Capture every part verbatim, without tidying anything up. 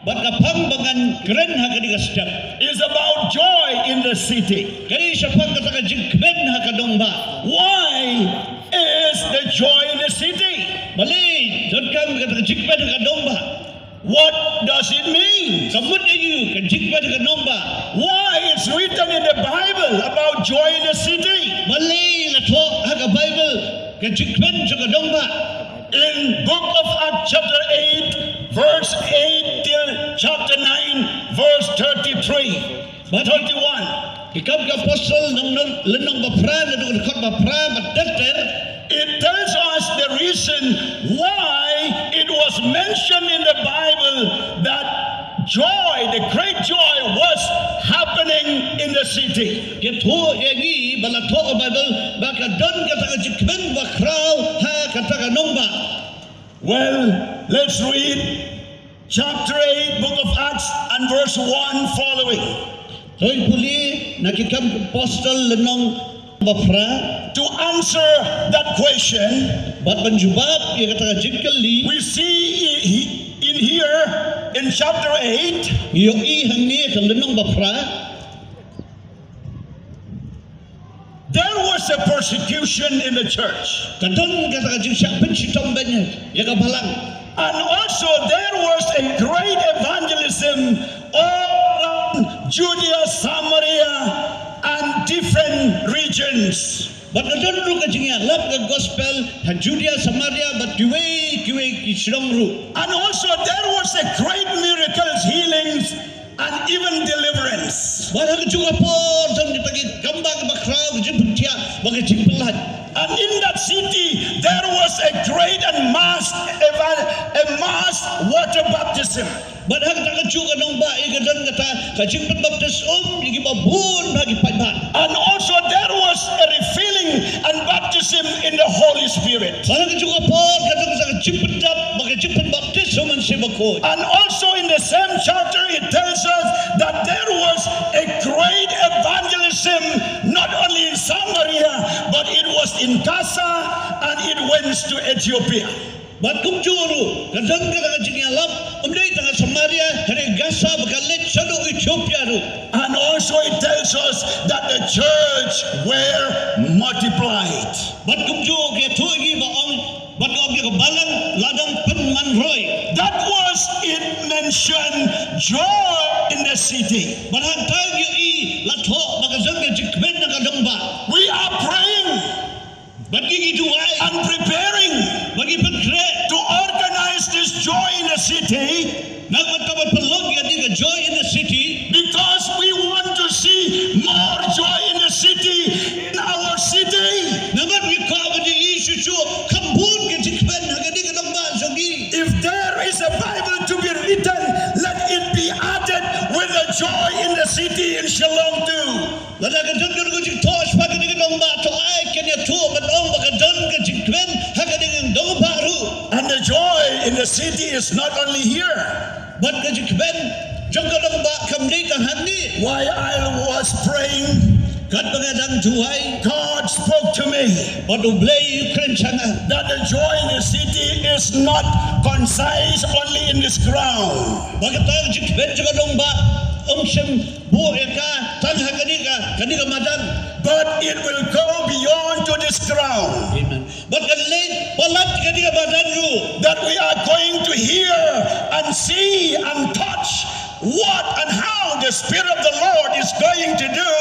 Bad ka phang ba ngan kren ha kane ka step is about joy in the city. Kane shaphang kata ka jingkmen ha ka nongbah. Why is the joy in the city? Balei donkam kata ka jingkmen ha ka nongbah? What does it mean? Ka mut aïu ka jingkmen ha ka nongbah? Why it's written in the Bible about joy in the city? Balei la thoh ha ka Bible ka jingkmen jong ka nongbah? In book of Acts chapter eight, verse eight till chapter nine, verse thirty-three. Bad thirty-one. Ki Kam ki Apostol lynnong, lynnong ba phra, naduh ka dkhot ba phra bad ter ter. It tells us the reason why it was mentioned in the Bible that joy, the great joy, was happening in the city. Ki thoh ïa ngi ba la thoh ha Bible ba ka don kata ka jingkmen ba khraw ha kata ka nongbah. Well, let's read chapter eight, book of Acts, and verse one following. To ngin pule na ki Kam ki Apostol lynnong ba phra. To answer that question, bad ban jubab ïa kata ka jingkylli, we see i-, in here in chapter eight, ïohi hangne ha ka lynnong ba phra. There was a persecution in the church. Ka don kata ka jingshah pynshitom beiñ ïa ka balang. And also there was a great evangelism all around Judea, Samaria, and different regions. Bad ka don ruh ka jingïalap ka gospel ha Judea, Samaria, bad kiwei kiwei ki shnong ruh. And also there was a great miracles, healings, and even deliverance. Bad ha kajuh ka por don kita ki kam ba, ki ba khraw, ki jingpynthiah bad ki jingpynlait. And in that city there was a great and mass eva-, a mass water baptism. Bad ha kata kajuh ka nongbah ïa ka don kata ka jingpynbaptis um ïa ki ba bun ha ki paidbah. And also there was a refilling and baptism in the Holy Spirit. Bad ha kajuh ka por ka don kata ka jingpyndap bad ka jingpynbaptis ha u Mynsiem Bakhuid. And also in the same chapter, it tells us that there was a great evangelism, not only in Samaria, but it was in Gaza and it went to Ethiopia. Bad kumjuh ruh ka don kata ka jingïalap, ym dei tang ha Samaria, ha ri Gaza, ba ka leit shaduh Ethiopia ruh. And also it tells us that the church were multiplied. Bad kumjuh ka ïathuh ïa ngi ba ong, bad ka ong ïa ka balang la dang pynman roi. That was it mentioned joy in the city. Bad hangta ngi ïohi la thoh ba ka don ka jingkmen ha ka nongbah. We are praying. Bad ngi ngi duwai. And preparing. Bad ngi pynkhreh. To organize this joy in the city. Namar kata ban pynlong ïa kane ka joy in the city. Because we want to see more joy in the city, in our city. Namar ngi kwah ban ïohi shuh shuh kham bun ka jingkmen ha kane ka nongbah jong ngi. If there is a Bible to be written, let it be added with the joy in the city in Shillong too. Lada ka don ka jingthoh shaphang kane ka nongbah, to ai kan ïathuh ban ong ba ka don ka jingkmen ha kane ka nongbah ruh. And the joy in the city is not only here. Bad ka jingkmen jong ka nongbah kam dei tang hangne. While I was praying, katba nga dang duwai, God spoke to me. Bad U Blei u kren sha nga. That the joy in the city is not concise only in this ground. Ba kata ka jingkmen jong ka nongbah ym shym buh ïa ka tang ha kane ka, kane ka madan. But it will go beyond to this ground. Amen. Bad kan leit palat kane ka madan ruh. That we are going to hear and see and touch what and how the Spirit of the Lord is going to do.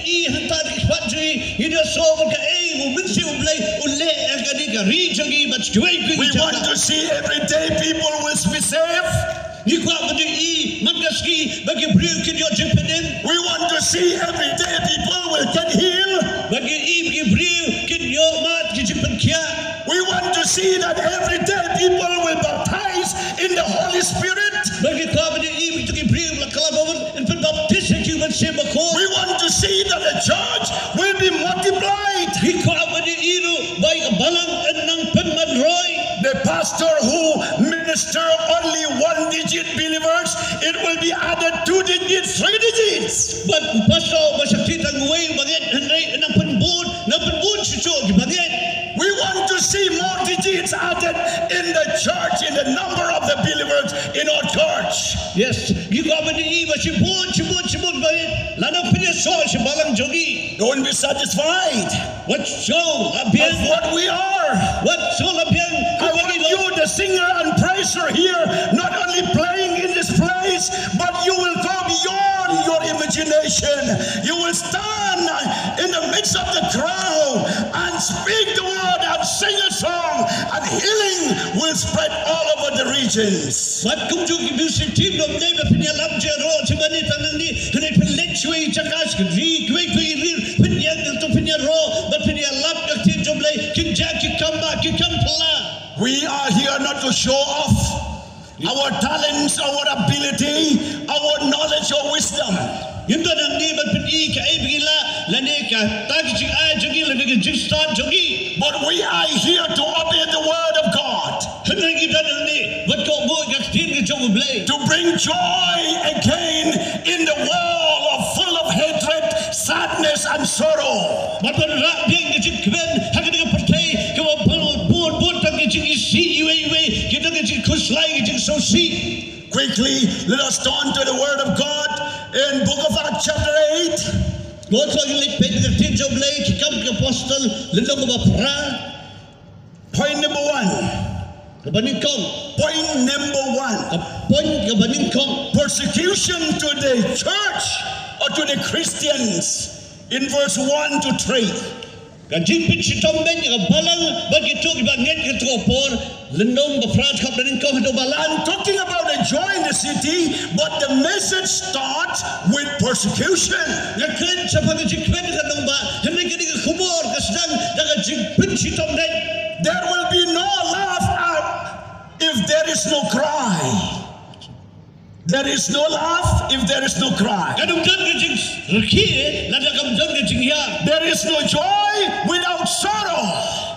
Ïa hangta ki spah jong ngi, ngi da sngewbha kaei u Mynsiem U Blei u leh ha kane ka ri jong ngi bad kiwei kiwei. We want to see everyday people will be saved. Ngi kwah ban ïohi man ka sngi ba ki briew kin ïoh jingpynim. We want to see everyday people will get healed. Ba ngi ïohi ba ki briew kin ïoh mad ki jingpynkhiah. We want to see that everyday people will baptize in the Holy Spirit. Ba ngi kwah ban ïohi ba kito ki briew la kylla bor ban pynbaptis ha ki u Mynsiem Bakhuid. We want to see that the church will be multiplied. Ngi kwah ban ïohi ruh ba ïa ka balang yn nang pynman roi. The pastor who minister only one digit believers, it will be added two digits, three digits. Bad u pastor ba shakri tang uwei u bangeit, hynrei nang pynbun, nang pynbun shuh shuh ki bangeit. We want to see more digits added in the church, in the number of the believers in our church. Yes, ngi kwah ban ïohi ba shibun, shibun, shibun ba lada phin ïasoh sha balang jong ngi. Don't be satisfied Wat shong la biang. Of what we are. Wat shong la biang. I want you, the singer and praiser here, not only playing in this place, but you will go beyond your imagination. You will stand in the midst of the crowd and speak the word and sing a song, and healing will spread all over the regions. Wat kumjuh ki music team dom dei ba phin ïalap jia ro sha bani tanang ni. Hynrei pynleit shuwa ïa ka jaka sha ka ri kiwei kiwei ri, pynïeng ïa to, pynïaroh bad pynïalap ïa ka ktien jong U Blei. Kin jah ki kam bah, ki kam pla. We are here not to show off our talents, our ability, our knowledge or wisdom. Ngim don hangne ban pyni kaei ba ngi lah, lane kata ka jingai jong ngi, lane ka jingstad jong ngi. But we are here to obey the word of God. Hynrei ngi don hangne ban kohnguh ïa ka ktien ka jong U Blei. To bring joy again in the world of full of hatred, sadness and sorrow. Bad ban rah biang ka jingkmen ha kane ka pyrthei kaba bun bun bun tang ka jingisih iwei iwei, ki tang ka jingkhuslai, ka jingsngewsih. Quickly, let us turn to the word of God in book of Acts chapter eight. Ngi sa ïa leit peit ka ktien jong U Blei, Ki Kam ki Apostol, lynnong kaba phra. Point number one. Kaba nyngkong. Point number one. Ka point kaba nyngkong. Persecution to the church or to the Christians in verse one to three. Ka jingpynshitom beiñ ïa ka balang bad kito kiba ngeit ha kato ka por, lynnong ba phra, dkhot ba nyngkong haduh ba lai. I'm talking about the joy in the city, but the message starts with persecution. Nga kren shaphang ka jingkmen ha ka nongbah, hynrei kane ka khubor ka sdang da ka jingpynshitom beiñ. There will be no laugh out if there is no cry. There is no laugh if there is no cry. Kan ym don ka jingrkhie lada kam don ka jinghiar. There is no joy without sorrow.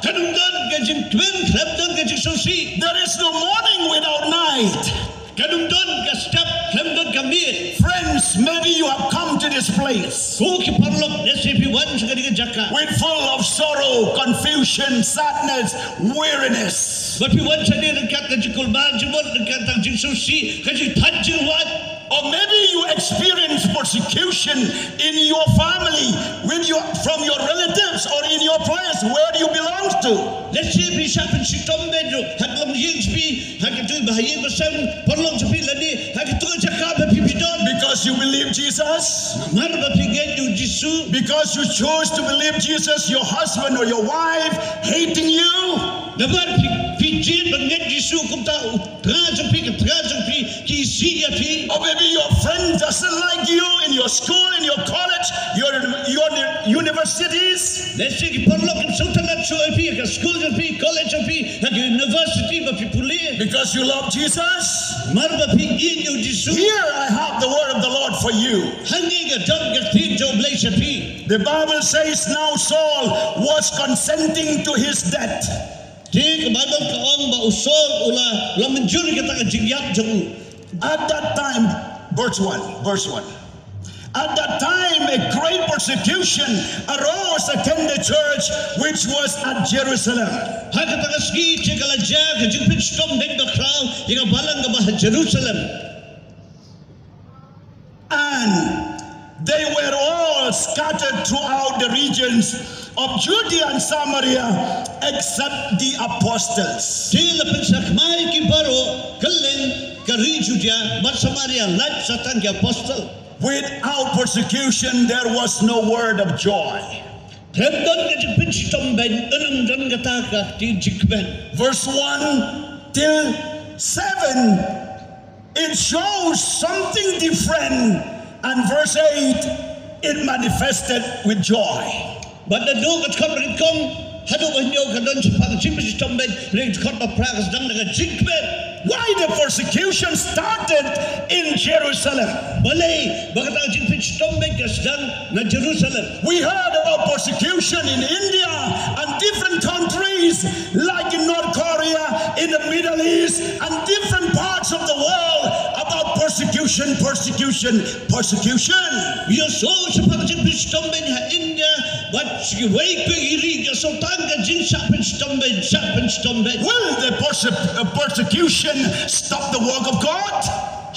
Kan ym don ka jingkmen khlem don ka jingsngewsih. There is no morning without night. Kan ym don ka step khlem don ka miet. Friends, maybe you have come to this place Ko ki paralok, lehse phi wan sha kane ka jaka with full of sorrow, confusion, sadness, weariness. Bad phi wan shane ryngkat ka jingkulmar jingmut, ryngkat ka jingsngewsih, ka jingthait jingwait. Or maybe you experience persecution in your family, with your, from your relatives, or in your place where you belong to. Lehse phi shah pynshitom beiñ ruh ha ka longïing jong phi, ha kito kiba ha ïing ba sem, paralok jong phi, lane ha kito ki jaka ba phi, phi don. Because you believe Jesus. Namar ba phi ngeit ïa U Jisu. Because you chose to believe Jesus, your husband or your wife hating you. Namar phi, phi jied ban ngeit Jisu, kumta u tnga jong phi, ka tnga jong phi ki isih ïa phi. Or maybe your friend doesn't like you in your school, in your college, your, your universities. Lehse ki paralok kim sngewtynnat shuh ïa phi ha ka skul jong phi, college jong phi, ha ka university ba phi pule. Because you love Jesus. Namar ba phi ïeit ïa U Jisu. Here I have the word of the Lord for you. Hangne nga don ka ktien jong U Blei sha phi. The Bible says, now Saul was consenting to his death. Te ka Baibl ka ong ba u Saul u la, u la mynjur ïa kata ka jingïap jong u. At that time, verse one, verse one. At that time, a great persecution arose against the church which was at Jerusalem. Ha kata ka sngi te ka la jia ka jingpynshitom beiñ bakhraw ïa ka balang kaba ha Jerusalem. And they were all scattered throughout the regions of Judea and Samaria, except the apostles. Te la pynshakmai ki baroh kylleng ka ri Judea bad Samaria, lait sa tang ki apostol. Without persecution, there was no word of joy. Khlem don ka jingpynshitom beiñ, ym don kata ka ktien jingkmen. Verse one till seven, it shows something different, and verse eight, it manifested with joy. Bad naduh ka dkhot ba nyngkong haduh ba hynñiew ka don shaphang ka jingpynshitom beiñ, hynrei ka dkhot ba phra ka sdang da ka jingkmen. Why the persecution started in Jerusalem? Balei ba kata ka jingpynshitom beiñ ka sdang na Jerusalem? We heard about persecution in India and different countries like in North Korea, in the Middle East, and different parts of the world about persecution, persecution, persecution. Ngi ïohsngew shaphang ka jingpynshitom beiñ ha India bad sha kiwei kiwei ki ri, ngi ïohsngew tang ka jingshah pynshitom beiñ, shah pynshitom beiñ. Will the perse-, uh, persecution stop the work of God?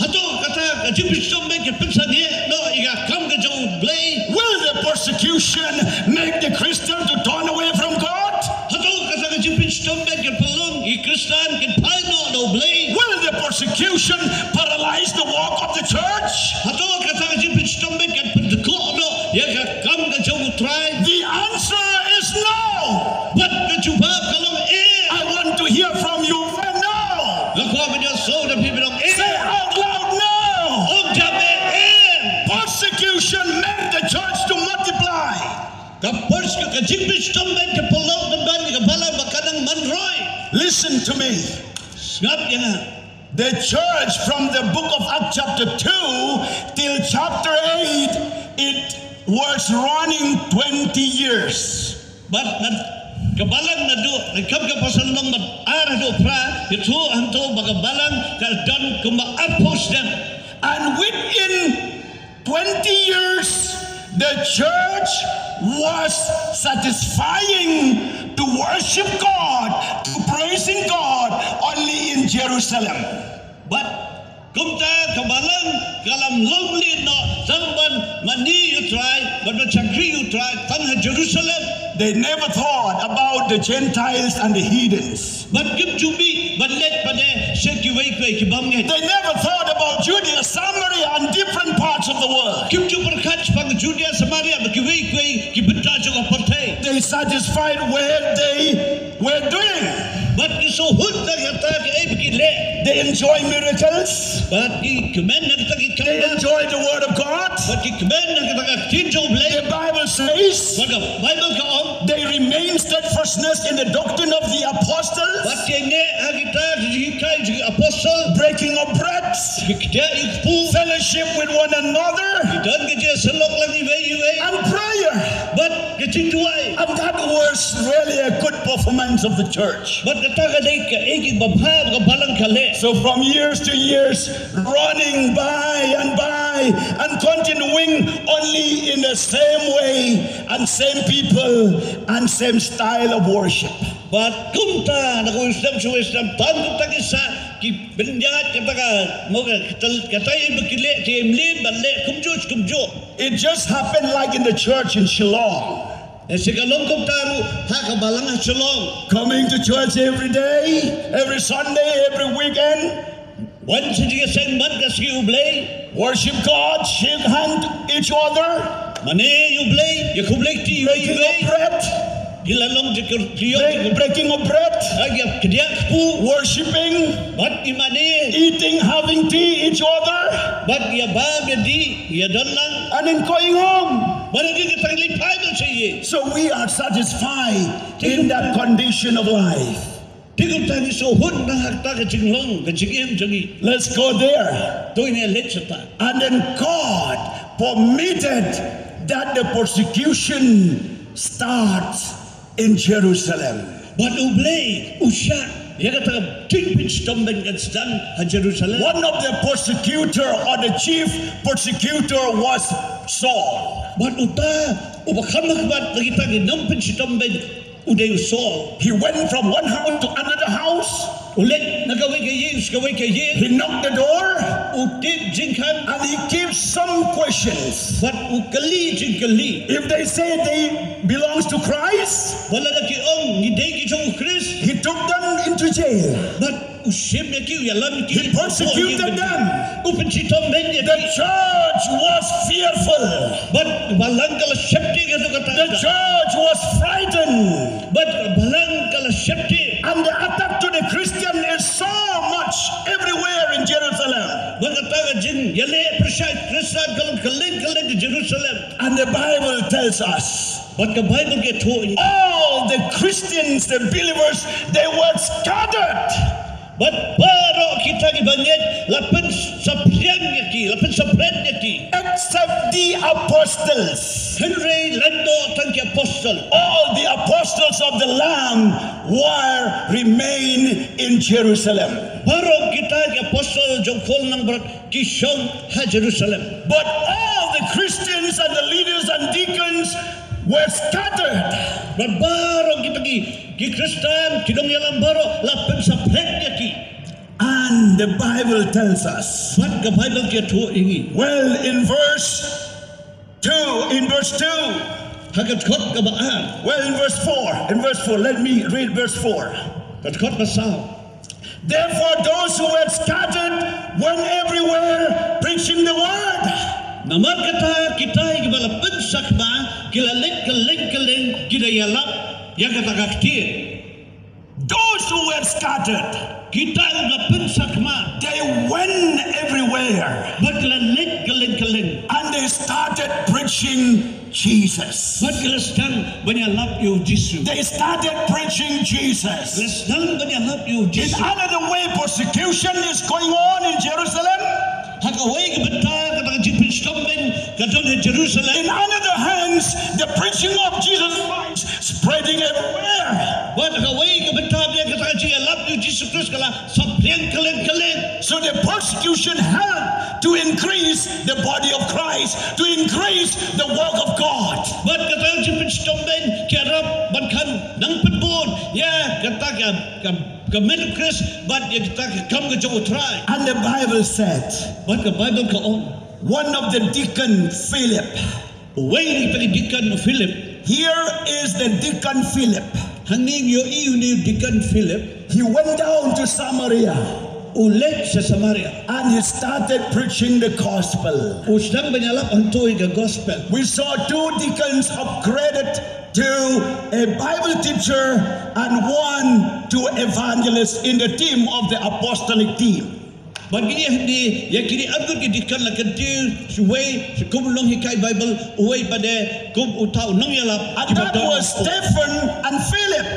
Hato kata ka jingpynshitom beit ka pynsangeh noh ïa ka kam ka jong U Blei? Will the persecution make the Christian to turn away from God? Hato kata ka jingpynshitom beit ka pynlong ïa ki Khristan kin phai noh na U Blei? Will the persecution paralyze the work of the church? Hato kata ka jingpynshitom beit ka pyndkoh noh ïa ka kam ka jong U Trai? The answer is no. Bad ka jubab ka long eh. I want to hear from you. Say no. Nga kwah ban ïohsngew na phi ban ong eh. Say out loud no. Ong jam eh eh. Persecution made the church to multiply. Ka pers-, ka jingpynshitom beit ka pynlong pynban ïa ka balang ba ka dang man roi. Listen to me. Sngap ïa nga. The church from the book of Acts chapter two till chapter eight, it was running twenty years. Bad na ka balang naduh, na ka, ka pasal nombor ar haduh phra, ïathuh hangto ba ka balang ka don kumba arphew snem. And within twenty years, the church was satisfying to worship God, to praising God only in Jerusalem. Bad kumta ka balang ka lam long leit noh tang ban mane ïa U Trai, bad ban shakri ïa U Trai tang ha Jerusalem. They never thought about the Gentiles and the heathens. Bad kim ju mih ban leit pat sha kiwei kiwei ki bym ngeit. They never thought about Judea, Samaria, and different parts of the world. Kim ju pyrkhat shaphang Judea, Samaria bad kiwei kiwei ki bynta jong ka pyrthei. They satisfied where they were doing. Bad ki sngewhun na kata kaei ba ki leh. They enjoy miracles. Bad ki kmen na kata ki kam. They enjoy the word of God. Bad ki kmen na kata ka ktien jong U Blei. The Bible says, bad ka Baibl ka ong, they remain steadfastness in the doctrine of the apostles. Bad ki neh ha kita ki jinghikai jong ki apostol. Breaking of bread. Ki kdiah ïa ka kpu. Fellowship with one another. Ki don ka jingïasyllok lang iwei ïa iwei. And prayer. Bad ka jingduwai. And that was really a good performance of the church. Bad kata ka dei kaei kaba bha ba ka balang ka leh. So from years to years, running by and by and continuing only in the same way and same people and same style of worship. Bad kumta na kawei snem sha kawei snem, tang kumta ki sah ki pynïaid kata ka, mo ka, kata, kata ïa ba ki leh, ki mlien bad leh kumjuh kumjuh. It just happened like in the church in Shillong. Te sa ka long kumta ruh ha ka balang ha Shillong. Coming to church every day, every Sunday, every weekend. Wan sha jingïaseng mat ka sngi U Blei. Worship God, shake hand each other. Mane ïa U Blei, ïakhublei kti iwei ïa iwei. Breaking of bread. Ki la long jingkyrkhu, break-, jingkyrkhu, breaking of bread. Ha, ïa kdiah kpu. Worshipping. Bad ïa mane. Eating, having tea each other. Bad ïa bam ïa dih, ïa don lang. And then going home. Bad hadien kata ki leit phai noh sha ïing. So we are satisfied in that condition of life. Te kumta ngi sngewhun na kata ka jinglong, ka jingim jong ngi. Let's go there. To ngin leit shata. And then God permitted that the persecution starts in Jerusalem. Bad U Blei u shah ïa kata ka jingpynshitom beiñ kan sdang ha Jerusalem. One of the persecutor or the chief persecutor was Saul. Bad uta uba kham ha khmat na kita ki nongpynshitom beiñ u dei u Saul. He went from one house to another house. U leit na kawei ka ïing sha kawei ka ïing. He knocked the door. U tip jingkhang. And he gave some questions. Bad u kylli jingkylli. If they say they belongs to Christ, bad lada ki ong ngi dei ki jong u Khrist, he took them into jail. Bad u shim ïa ki, u ïalam ïa ki. He persecuted them. U pynshitom beiñ ïa ki. The church was fearful. Bad ka balang ka la sheptieng ïa kata. The church was frightened. Bad ka balang ka la sheptieng. And the attack to the Christian is so much everywhere in Jerusalem. Bad kata ka jingïaleh pyrshah Khristan ka long kylleng kylleng ha Jerusalem. And the Bible tells us, bad ka Baibl ka ïathuh ïa ngi, all the Christians, the believers, they were scattered. Bad baroh kita kiba ngeit la pynsaphriang ïa ki, la pynsaphriang ïa ki. Except the apostles. Hynrei lait noh tang ki apostol. All the apostles of the Lamb were remain in Jerusalem. Baroh kita ki apostol jong u Khun Langbrot ki shong ha Jerusalem. But all the Christians and the leaders and deacons were scattered. Bad baroh kita ki, ki Khristan, ki nongïalam baroh la pynsaphriang ïa ki. And The Bible tells us. Bad ka Bible ka ïathuh ïa ngi. Well, in verse two, in verse two. Ha ka dkhot kaba ar. Well, in verse four, in verse four, let me read verse four. Ka dkhot ba saw. Therefore, those who were scattered went everywhere preaching the word. Namar kata kita kiba la pynshakma ki la leit kylleng kylleng ki da ïalap ïa kata ka ktien. Those who were scattered, Kita kiba la pynshakma they went everywhere bad ki la leit kylleng kylleng and they started preaching Jesus. Bad ki la sdang ban ïalap ïa u Jisu. They started preaching Jesus. Ki la sdang ban ïalap ïa u In Jisu. another way, persecution is going on in Jerusalem. Ha kawei ka bynta kata ka jingpynshitom beiñ ka don ha Jerusalem. In another hands, the preaching of Jesus Christ spreading everywhere. Bad ha kawei ka bynta bad kata ka jingïalap ïa u Jisu Khrist ka la saphriang kylleng kylleng. So the persecution helped to increase the body of Christ, to increase the work of God. Bad kata ka jingpynshitom beiñ ka ïarap ban kan nang pynbun ïa kata ka ka ka met u Khrist bad ïa kata ka kam ka jong u Trai. And the Bible said, Bad ka Bible ka ong, one of the deacon, Philip. Uwei na kita ki deacon u Philip. Here is the deacon Philip. Hangne ngi ïohi une u deacon Philip. He went down to Samaria U leit sha Samaria. And he started preaching the gospel. U sdang ban ïalap hangto ïa ka gospel. We saw two deacons upgraded to a Bible teacher and one to evangelist in the team of the apostolic team. Bad kine hangne ïa kine arngut ki deacon la kyntiew, uwei sha kum u nonghikai Bible, uwei pat de kum uta u nongïalap. And that was Stephen and Philip.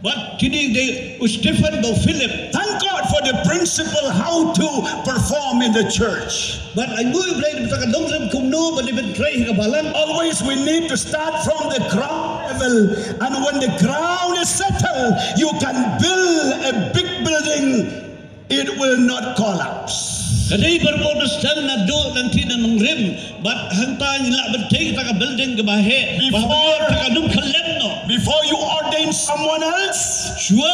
Bad kine dei u Stephen bad u Philip. Thank God for the principle how to perform in the church. Bad ai nguh ïa U Blei na ka bynta ka nongrim kumno ban ïa ban trei ha ka balang. Always we need to start from the ground level. And when the ground is settled, you can build a big building. It will not collapse. Ka dei ba u sdang naduh nangta na nongrim. Bad hangta ngin lah ban trei kata ka building kaba heh. Bad hangta ka nym khyllem noh. Before you ordain someone else, shuwa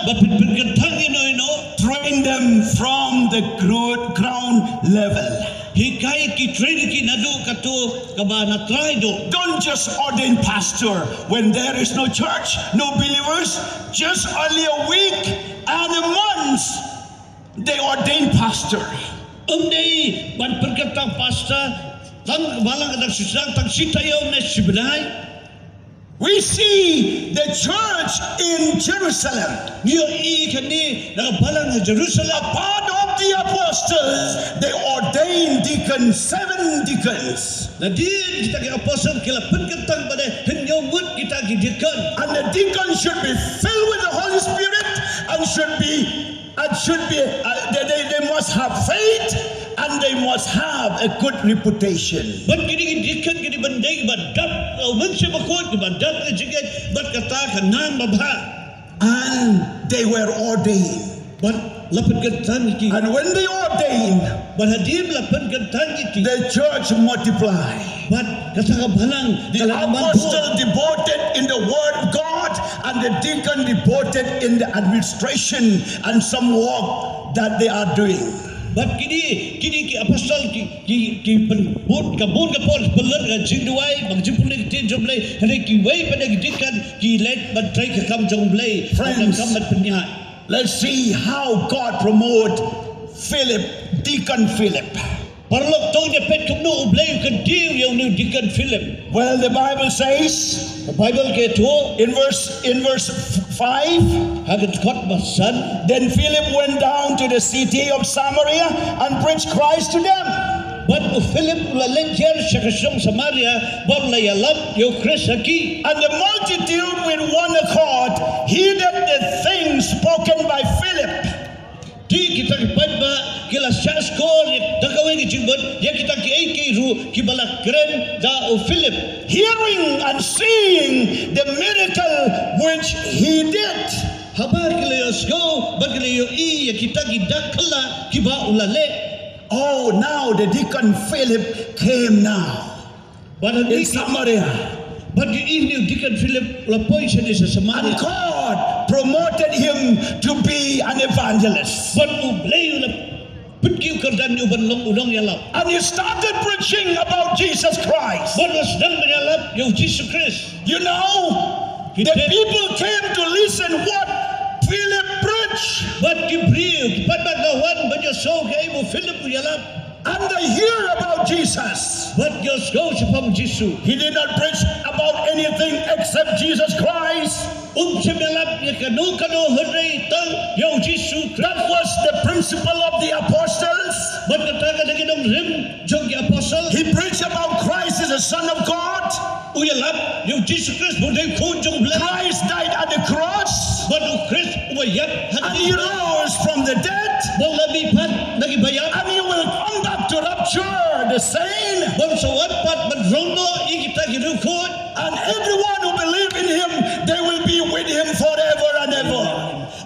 ba phin pynkyntang ïano ïano, train them from the gro- ground level. Hikai ki, train ki naduh kato kaba na trai duh. Don't just ordain pastor when there is no church, no believers. Just only a week and a month, they ordain pastor. Ym dei ban pynkyntang pastor tang ka balang ka dang shu sdang tang shi taïew ne shi bnai. We see the church in Jerusalem. Ngi ïohi kane na ka balang ha Jerusalem. A part of the apostles, they ordained deacons, seven deacons. Nadien kita ki apostol ki la pynkyntang pat de hynñiew ngut kita ki deacon. And the deacon should be filled with the Holy Spirit and should be and should be uh, they, they, they must have faith and they must have a good reputation. Bad kine ki deacon ki dei ban dei kiba dap, uh, Mynsiem Bakhuid, kiba dap ka jingngeit bad kata ka nam babha. And they were ordained. Bad la pynkyntang ïa ki. And when they ordained, Bad hadien la pynkyntang ïa ki, the church multiplied. Bad kata ka balang The ka la man apostle devoted in the word of God and the deacon devoted in the administration and some work that they are doing. Bad kine, kine ki apostol ki, ki, ki pynbun ka bun ka por pynlut ka jingduwai bad jingpule ka ktien jong U Blei. Hynrei kiwei pat de ki deacon ki leit ban trei ka kam jong U Blei. Friends, Ka kam ban pynïaid. Let's see how God promote Philip, Deacon Philip. Paralok, to ngin ïa peit kumno U Blei u kyntiew ïa une u Deacon Philip. Well, the Bible says Ka Bible ka ïathuh in verse in verse five, ha ka dkhot ba san. Then Philip went down to the city of Samaria and preached Christ to them. Bad u Philip u la leit sha ka shnong Samaria bad u la ïalap ïa u Khrist ha ki. And the multitude with one accord heeded the things spoken by Philip. Te kita ki paidbah ki la shah shkor ïa da kawei ka jingmut ïa kita kiei kiei ruh kiba la kren da u Philip. Hearing and seeing the miracle which he did. Haba ki la ïohsngew bad ki la ïohi ïa kita ki dak khyllah kiba u la leh. Oh, now the deacon Philip came now Bad hangne in Samaria. Bad ïa une u deacon Philip u la poi shane sha Samaria. And God promoted him to be an evangelist. Bad U Blei u la pynkiew kyrdan ïa u ban long u nongïalap. And he started preaching about Jesus Christ. Bad u la sdang ban ïalap ïa U Jisu Khrist. You know, the people came to listen what Philip preached. Bad ki briew ki pat pat ki la wan ban ïohsngew kaei ba u Philip u ïalap. And they hear about Jesus. Bad ki ïohsngew shaphang U Jisu. He did not preach about anything except Jesus Christ. Um shym ïalap ïa kano kano hynrei tang ïa U Jisu Khrist. That was the principle of the apostles. Bad kata ka dei ka nongrim jong ki apostol. He preached about Christ as the Son of God. U ïalap ïa U Jisu Khrist ba u dei u Khun jong U Blei. Christ died at the cross. Bad U Khrist uba ïap ha ka kti. And he rose from the dead. Bad u la mihpat na kiba ïap. And he will come back to rapture the saint. Bad un sa wan pat ban rong noh ïa kita ki riewkhuid. And everyone who believe in him, they will be with him forever and ever.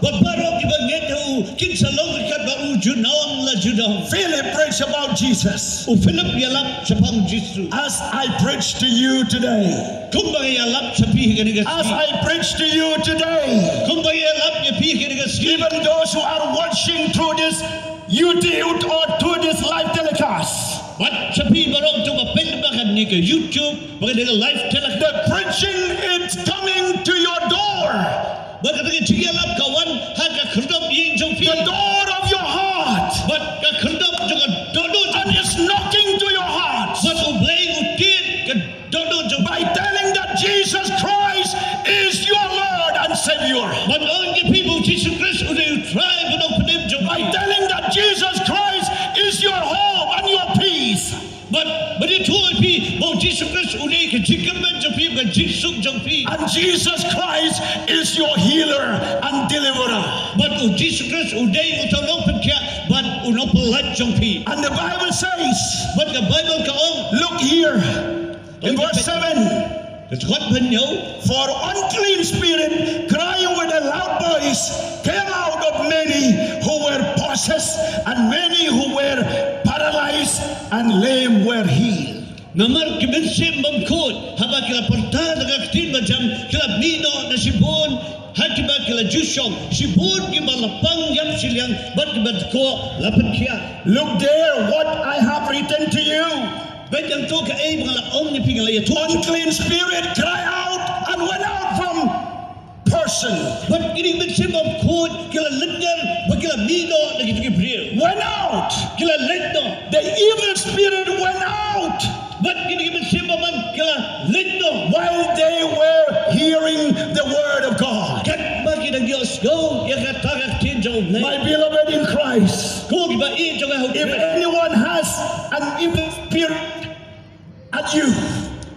Bad baroh kiba ngeit ha u kin sa long ryngkat bad u junom la junom. Philip preached about Jesus. U Philip u ïalap shaphang U Jisu. As I preach to you today, kumba nga ïalap sha phi ha kane ka sngi. As I preach to you today, kumba nga ïalap ïa phi ha kane ka sngi. Even those who are watching through this YouTube or through this live telecast, bad sha phi baroh kiba peit lyngba kane ka YouTube bad kane ka live telecast, the preaching is coming to your door. Bad kata ka jingïalap ka wan ha ka khyrdop ïing jong phi. The door of your heart. Bad ka khyrdop jong ka dohnud. And it's knocking to your heart. Bad U Blei u tied ka dohnud jong phi. By telling that Jesus Christ is your Lord and Savior. Ban ong ïa phi ba U Jisu Khrist u dei U Trai bad U Nongpynim jong phi. By telling that Jesus Christ is your hope and your peace. Bad ban ïathuh ïa phi ba U Jisu Khrist u dei ka jingkyrmen jong phi, ka jingsuk jong phi. And Jesus Christ is your healer and deliverer. Bad U Jisu Khrist u dei uta u nongpynkhiah bad u nongpynlait jong phi. And the Bible says, bad ka Baibl ka ong, look here, in verse seven, ka dkhot ba hynñiew, for unclean spirit crying with a loud voice came out of many who were possessed, and many who were paralyzed and lame were healed. Namar ki mynsiem bymkhuid haba ki la pyrta da ka ktien bajam ki la mih noh na shibun ha kiba ki la ju shong, shibun kiba la pang ïap shiliang bad kiba dkoh la pynkhiah. Look there, what I have written to you. Bad ïa kato kaei ba nga la ong ïa phi, nga la ïathuh. Unclean spirit cry out and went out from person. Bad kine ki mynsiem bymkhuid ki la leit ïar bad ki la mih noh na kito ki briew. Went out. Ki la leit noh. The evil spirit went out. Bad kine ki mynsiem bymman ki la leit noh. While they were hearing the word of God. Katba ki dang ïohsngew ïa kata ka ktien jong U Blei. My beloved in Christ, ko kiba ïeit jong nga ha U Khrist, if anyone has an evil spirit at you,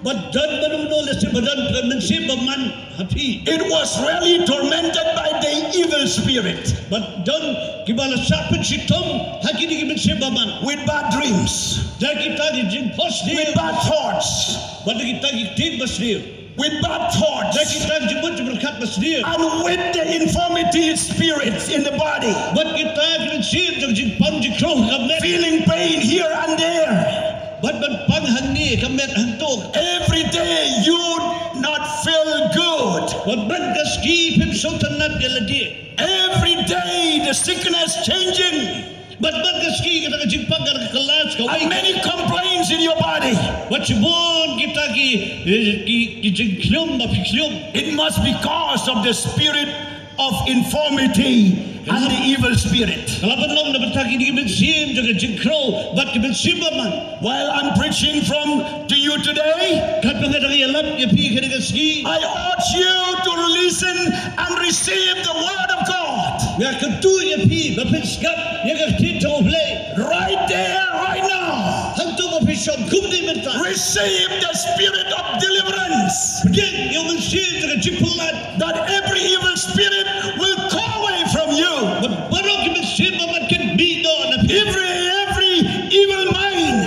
ba don mano mano lehse ba don ka mynsiem bymman ha phi, it was really tormented by the evil spirit. Ba don kiba la shah pynshitom ha kine ki mynsiem bymman. With bad dreams. Da kita ki jingphohsniew. With bad thoughts. Bad da kita ki ktien basniew. With bad thoughts. Da kita ki jingmut jingpyrkhat basniew. And with the infirmity spirits in the body. Bad kita ki mynsiem jong jingpang jingkhruh ha ka met. Feeling pain here and there. Bad ban pang hangne ka met hangto. Every day you not feel good. Bad man ka sngi phim sngewtynnat ïa lade. Every day the sickness changing. Bad man ka sngi kata ka jingpang ka kylla sha kawei. And many complaints in your body. Bad shibun kita ki, ki, ki jingkhñium ba phi khñium. It must be cause of the spirit of infirmity and the evil spirit. Ka la ban long na bynta kine ki mynsiem jong ka jingkhruh bad ki mynsiem bymman. While I'm preaching from to you today, katba nga dang ïalap ïa phi kane ka sngi, I urge you to listen and receive the word of God. Nga kyntu ïa phi ba phin sngap ïa ka ktien jong U Blei. Right there, right now. Hangto ba phi shong kumne mynta. Receive the spirit of deliverance. Pdiang ïa u mynsiem jong ka jingpynlait. That every evil spirit will go away from you. Bad baroh ki mynsiem bymman kin mih noh na phi. Every, every evil mind.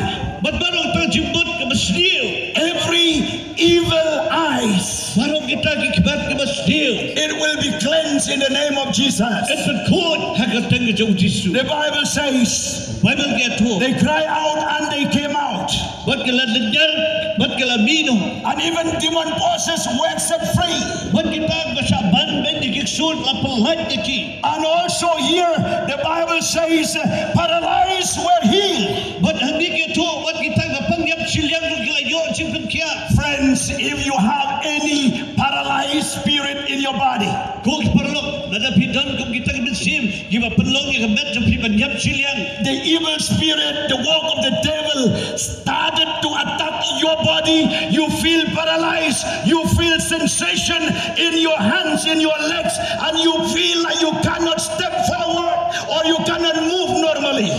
Bad baroh kita ki jingmut kiba sniew. Every evil eyes. Baroh kita ki khmat kiba sniew. It will be cleansed in the name of Jesus. Yn pynkhuid ha ka kyrteng ka jong U Jisu. The Bible says, Baibl ka ïathuh, they cry out and they came out. Bad ki la lynñiar, bad ki la mih noh. And even demon possessed were set free. Bad kita kiba shah ban beit ïa ki ksuid la pyllait ïa ki. And also here, the Bible says, uh, paralyzed were healed. Bad hangne ka ïathuh, bad kita kiba pang ïap shiliang ruh ki la ïoh jingpynkhiah. Friends, if you have any paralyzed spirit in your body, ko ki paralok, lada phi don kum kita ki mynsiem kiba pynlong ïa ka met jong phi ban ïap shiliang. The evil spirit, the work of the devil started to attack your body. You feel paralyzed. You feel sensation in your hands, in your legs, and you feel like you cannot step forward or you cannot move normally.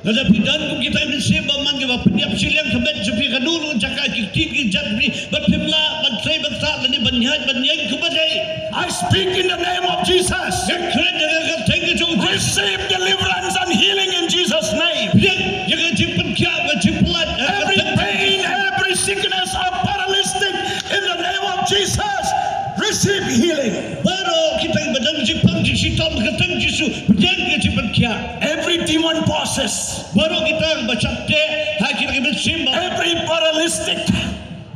Lada phi don kum kita ki mynsiem ba man kiba pynïap shiliang ka met jong phi, kano kano ka jaka, ki kti ki jait jong phi, bad phim lah ban trei ban sah lane ban ïaid ban ïeng kumba dei. I speak in the name of Jesus. Nga kren ha ka kyrteng ka jong U Jisu. Receive deliverance and healing in Jesus' name. Pdiang ïa ka jingpynkhiah bad jingpyllait ha ka kyrteng ka jong U Jisu. Every pain, every sickness, a paralytic, in the name of Jesus, receive healing. Baroh kita kiba don jingpang jingshitom ha ka kyrteng Jisu, pdiang ïa ka jingpynkhiah. Every demon possessed. Baroh kita kiba shah teh ha kita ki mynsiem ba. Every paralytic.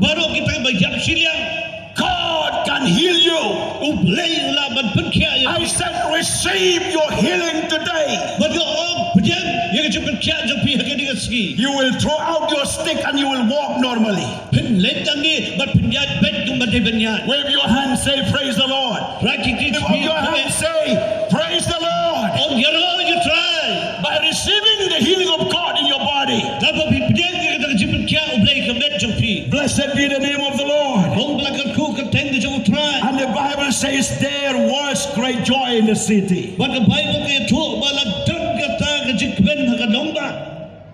Baroh kita kiba ïap shiliang. God can heal you. U Blei u lah ban pynkhiah ïa phi. I said, receive your healing today. Bad nga ong, pdiang ïa ka jingpynkhiah jong phi ha kane ka sngi. You will throw out your stick and you will walk normally. Phin leit tang ne bad phin ïaid beit kumba dei ban ïaid. Wave your hand, say, praise the Lord. Rai ki kti jong phi. Lift up your hand, say, praise the Lord. Ong, ïaroh ïa U Trai. By receiving the healing of God in your body. Lada phi pdiang ïa ka jingpynkhiah U Blei ha ka met jong phi. Blessed be the name of the Lord. Ong ba la kyrkhu ka kyrteng ka jong U Trai. And the Bible says there was great joy in the city. Bad ka Baibl ka ïathuh ba la don kata ka jingkmen ha ka nongbah.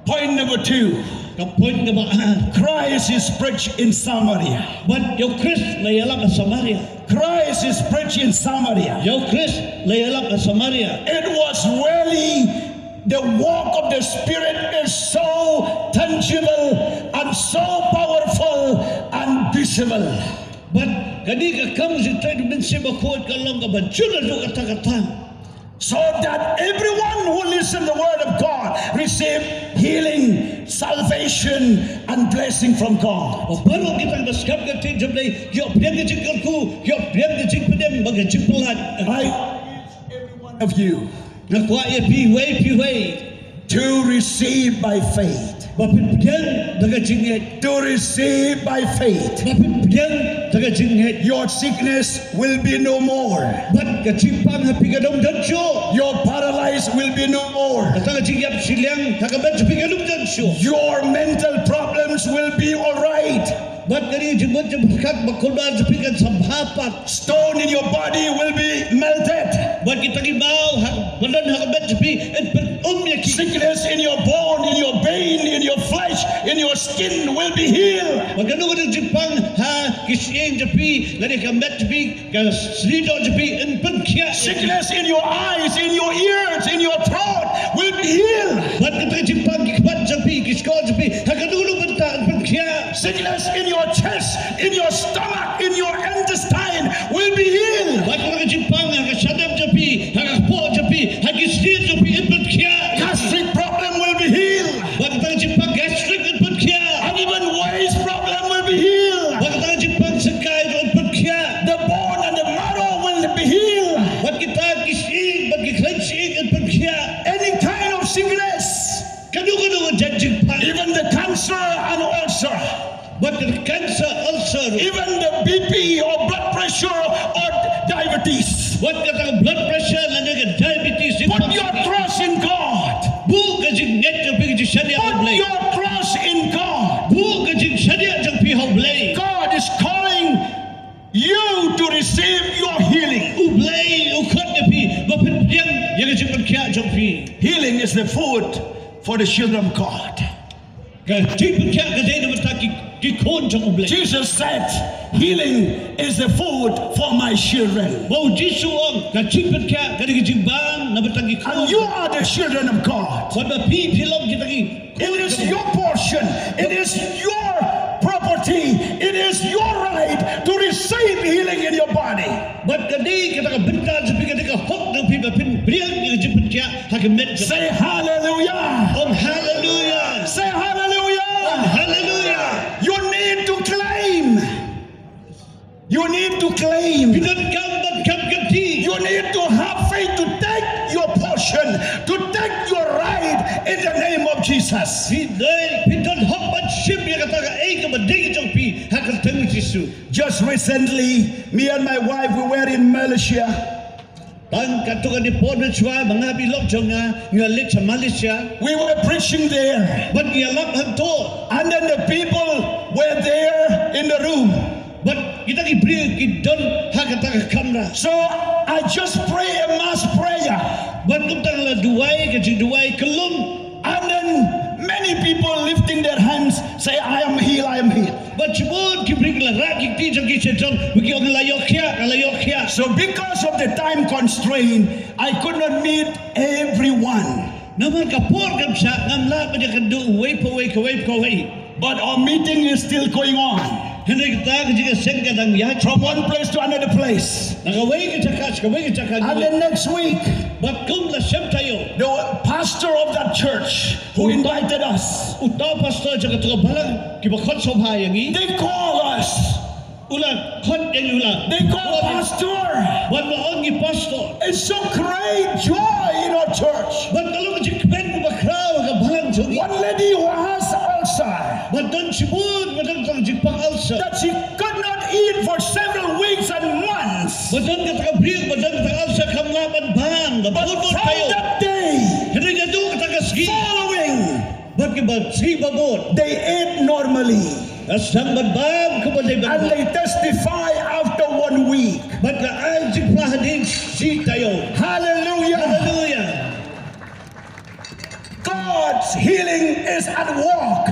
Point number two. Ka point kaba ar. Christ is preached in Samaria. Bad ïa U Khrist la ïalap ha Samaria. Christ is preached in Samaria. Ïa U Khrist la ïalap ha Samaria. It was really the work of the Spirit is so tangible and so powerful and visible. Bad kane ka kam jingtrei jong U Mynsiem Bakhuid ka long kaba jur haduh katta katta. So that everyone who listen the word of God receive healing, salvation, and blessing from God. Ba baroh kita kiba sngap ka ktien jong U Blei ki ïoh pdiang ka jingkyrkhu, ki ïoh pdiang ka jingpynim bad ka jingpyllait. I urge every one of you. Nga kwah ïa phi uwei pa uwei. To receive by faith. Ba phin pdiang da ka jingngeit. To receive by faith. Ba phin pdiang da ka jingngeit. Your sickness will be no more. Bad ka jingpang ha phi kan ym don shuh. Your paralysis will be no more. Kata ka jingïap shiliang ha ka met jong phi kan ym don shuh. Your mental problems will be all right. Bad kane ka jingmut jingpyrkhat ba kulmar jong phi kan sngewbha pat. Stone in your body will be melted. Bad kita ki baw ha, ba don ha ka met jong phi yn pyn-um ïa ki. Sickness in your bone, in your vein, in your flesh, in your skin will be healed. Bad kano kano ka jingpang ha ki shyieng jong phi lane ka met jong phi, ka snieh doh jong phi yn pynkhiah. Sickness in your eyes, in your ears, in your throat will be healed. Bad kata ka jingpang ki khmat jong phi, ki shkor jong phi, ha kano kano ka bynta yn pynkhiah. Sickness in your chest, in your stomach, in your intestine will be healed. Bad kata ka jingpang ha ka shaneng jong phi, ha ka kpoh jong phi, ha ki snieh jong phi yn pynkhiah. Gastric problem will be healed. Bad kata ka jingpang gastric yn pynkhiah. And even waist problem will be healed. Bad kata ka jingpang syngkai ruh yn pynkhiah. The bone and the marrow will be healed. Bad kita ki shyieng, bad ki khlaiñ shyieng yn pynkhiah. Any kind of sickness. Kano kano ka jait jingpang. Even the cancer and ulcer. Bad ka cancer, ulcer. Even the B P or blood pressure or diabetes. Bad kata ka blood pressure lane ka diabetes. Put your trust in God. Buh ka jingngeit jong phi, ka jingshaniah ha U Blei. Put your trust in God. Buh ka jingshaniah jong phi ha U Blei. God is calling you to receive your healing. U Blei u khot ïa phi ba phin pdiang ïa ka jingpynkhiah jong phi. Healing is the food for the children of God. Ka jingpynkhiah ka dei na bynta ki, ki khun jong U Blei. Jesus said, healing is the food for my children. Ba U Jisu u ong, ka jingpynkhiah ka dei ka jingbam na bynta ki khun. And you are the children of God. Bad ba phi, phi long kita ki khun jong U Blei. It is your portion. It is your property. It is your right to receive healing in your body. Bad ka dei kata ka bynta jong phi, ka dei ka hok jong phi ba phin pdiang ïa ka jingpynkhiah ha ka met jong phi. Say hallelujah. Ong hallelujah. Say hallelujah. Ong hallelujah. You need to claim. Phi don kam ban kam kynti. You need to have faith to take your portion, to take your right in the name of Jesus. Phi dei, phi don hok ban shim ïa kata kaei kaba dei ka jong phi ha ka kyrteng u Jisu. Just recently, me and my wife, we were in Malaysia. Tang katto katne por mynshuwa ba nga bad i lok jong nga ngi la leit sha Malaysia. We were preaching there. Bad ngi ïalap hangto. And then the people were there in the room. Bad kita ki briew ki don ha kata ka kamra. So I just pray a mass prayer. Bad kumta nga la duwai ka jingduwai kyllum. And then many people lifting their hands, say, "I am healed, I am healed." Bad shibun ki briew ki la rah ki kti jong ki sha jrong, bad ki ong, "Nga la ïoh khiah, nga la ïoh khiah." So because of the time constraint, I could not meet everyone. Namar ka por kam shah, ngam lah ban ïakynduh uwei pa uwei, kawei pa kawei. But our meeting is still going on. Hynrei kata ka jingïaseng ka dang ïaid. From one place to another place. Na kawei ka jaka sha kawei ka jaka. And then next week, Bad kum la shem taïew, the pastor of that church who invited us, uta u pastor jong kato ka balang kiba khot sngewbha ïa ngi, they call us. u la khot ïa ngi, u la, They call, "Pastor, bad u la ong ïa ngi, "Pastor, it's so great joy in our church." Bad ka long ka jingkmen kaba khraw ha ka balang jong ngi. One lady who has ulcer, Bad don shibun ba don tang jingpang ulcer. That she could not eat for several weeks and months. Bad don kata ka briew ba don kata ka ulcer, kam lah ban bam da bun bun taïew. But from that day, Hynrei naduh kata ka sngi, following, bad kiba sngi ba bud, they ate normally. la sdang ban bam kumba dei ban bam. And they testify after one week. Bad la ai jingpyrkhat hadien shi taïew. Hallelujah. Haleluia. God's healing is at work.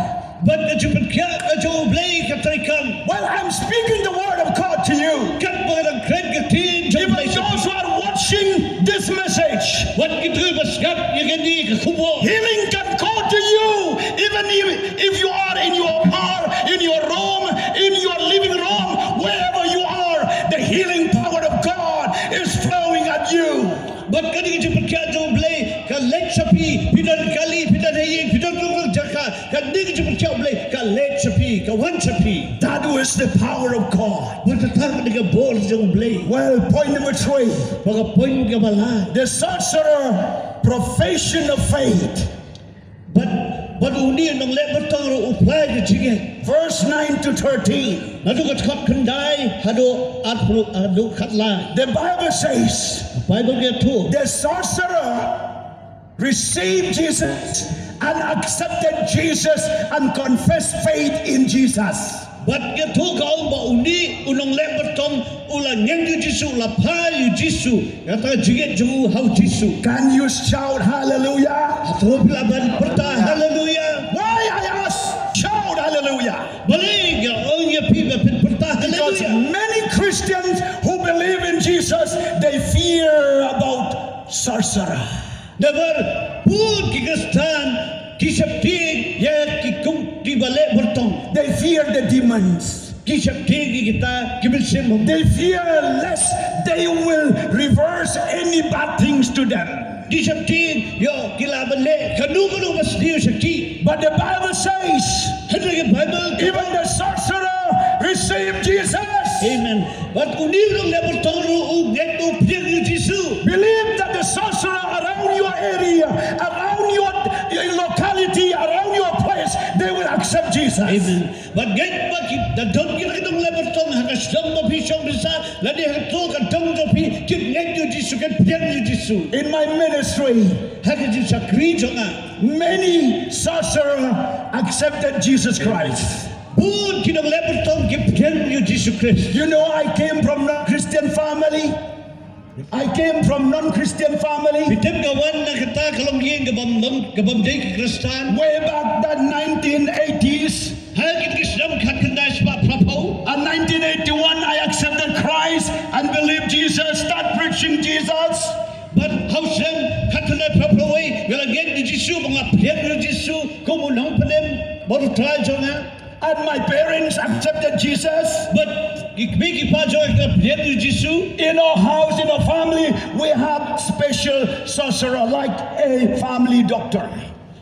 Bad ka jingpynkhiah ka jong U Blei ka treikam. While I'm speaking the word of God to you, Katba nga dang kren ka ktien jong U even Blei sha phi, those who are watching this message, wat kito kiba sngap ïa kane ka khubor, healing can go to you even if, if you are in your car, in your room, in your living room, wherever you are, the healing power of God is flowing at you. bad kane ka jingpynkhiah jong U Blei ka leit sha phi, phi don kali, phi don ha ïing, phi don tang tang jaka, kane ka jingpynkhiah U Blei ka leit sha phi, ka wan sha phi. That was the power of God. Bad kata ka dei ka bor jong U Blei. Well, point number three. Bad ka point kaba lai, The sorcerer, profession of faith. bad, bad une u nongleh byrtong ruh u phla ïa ka jingngeit. Verse nine to thirteen. Naduh ka dkhot khyndai haduh arphew, haduh khatlai. The Bible says, Baibl ka ïathuh, the sorcerer received Jesus and accepted Jesus and confessed faith in Jesus. bad ka ïathuh ka ong ba une u nongleh byrtong u la ngeit ïa u Jisu, u la phla ïa u Jisu, kata ka jingngeit jong u ha u Jisu. Can you shout hallelujah? Hato phi lah ban pyrta haleluia? Why I ask, shout hallelujah. Balei nga ong ïa phi ba phin pyrta Because haleluia? Many Christians who believe in Jesus, they fear about sorcerer. Namar bun ki Khristan ki sheptieng ïa ki kum, kiba leh byrtong. They fear the demons. Ki sheptieng ïa kita ki mynsiem. They fear lest they will reverse any bad things to them. Ki sheptieng ïoh ki lah ban leh kano kano ba sniew sha ki. But the Bible says, Hynrei ka Baibl, even the sorcerer received Jesus. Amen. Bad une u nongleh byrtong ruh u ngeit, u pdiang ïa u Jisu. Believe that the sorcerer around your area, around your, your locality, around your place, they will accept Jesus. Amen. Bad ngeit ba ki, da don ki nongleh byrtong ha ka shnong ba phi shong phi sah, lane ha kato ka dong jong phi, kin ngeit ïa u Jisu, kin pdiang ïa u Jisu. In my ministry, Ha ka jingshakri jong nga, many sorcerer accepted Jesus Christ. Bun ki nongleh byrtong ki pdiang ïa u Jisu Khrist. You know, I came from non-Christian family. I came from non-Christian family. Phi tip, nga wan na kata ka longïing ka bym, ka bym dei ki Khristan. Way back that nineteen eighties. Ha kine ki snem khatkhyndai spah phraphew. And nineteen eighty-one, I accepted Christ and believed Jesus, start preaching Jesus. Bad ha u snem khatkhyndai phraphew wei nga la ngeit ïa u Jisu, ba nga pdiang ïa u Jisu kum u nongpynim bad u Trai jong nga. And my parents accepted Jesus. Bad i kmie i kpa jong nga ki la pdiang ïa u Jisu. In our house, in our family, we have special sorcerer, like a family doctor.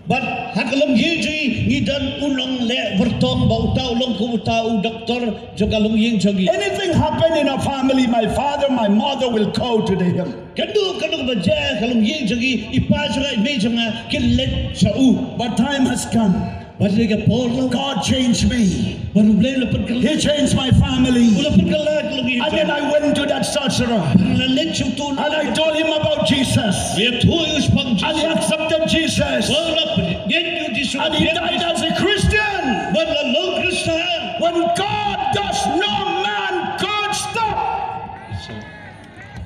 Bad ha ka longïing jong ngi ngi don u nongleh byrtong ba uta u long kum uta u doktor jong ka longïing jong ngi. Anything happen in our family, my father, my mother will go to him. Kano kano kaba jia ha ka longïing jong ngi, i pa jong nga, i mei jong nga kin leit sha u. But time has come. Bad ha kane ka por la, God changed me. Bad U Blei u la pynkylla. He changed my family. U la pynkylla ka longïing. And then I went to that sorcerer. Bad nga la leit sha uto u nong. And I told him about Jesus. Nga ïathuh ïa u shaphang Jisu. And he accepted Jesus. Bad u la ngeit ïa u Jisu. And he died as a Christian. Bad u la long Khristan. When God does no man, God stop.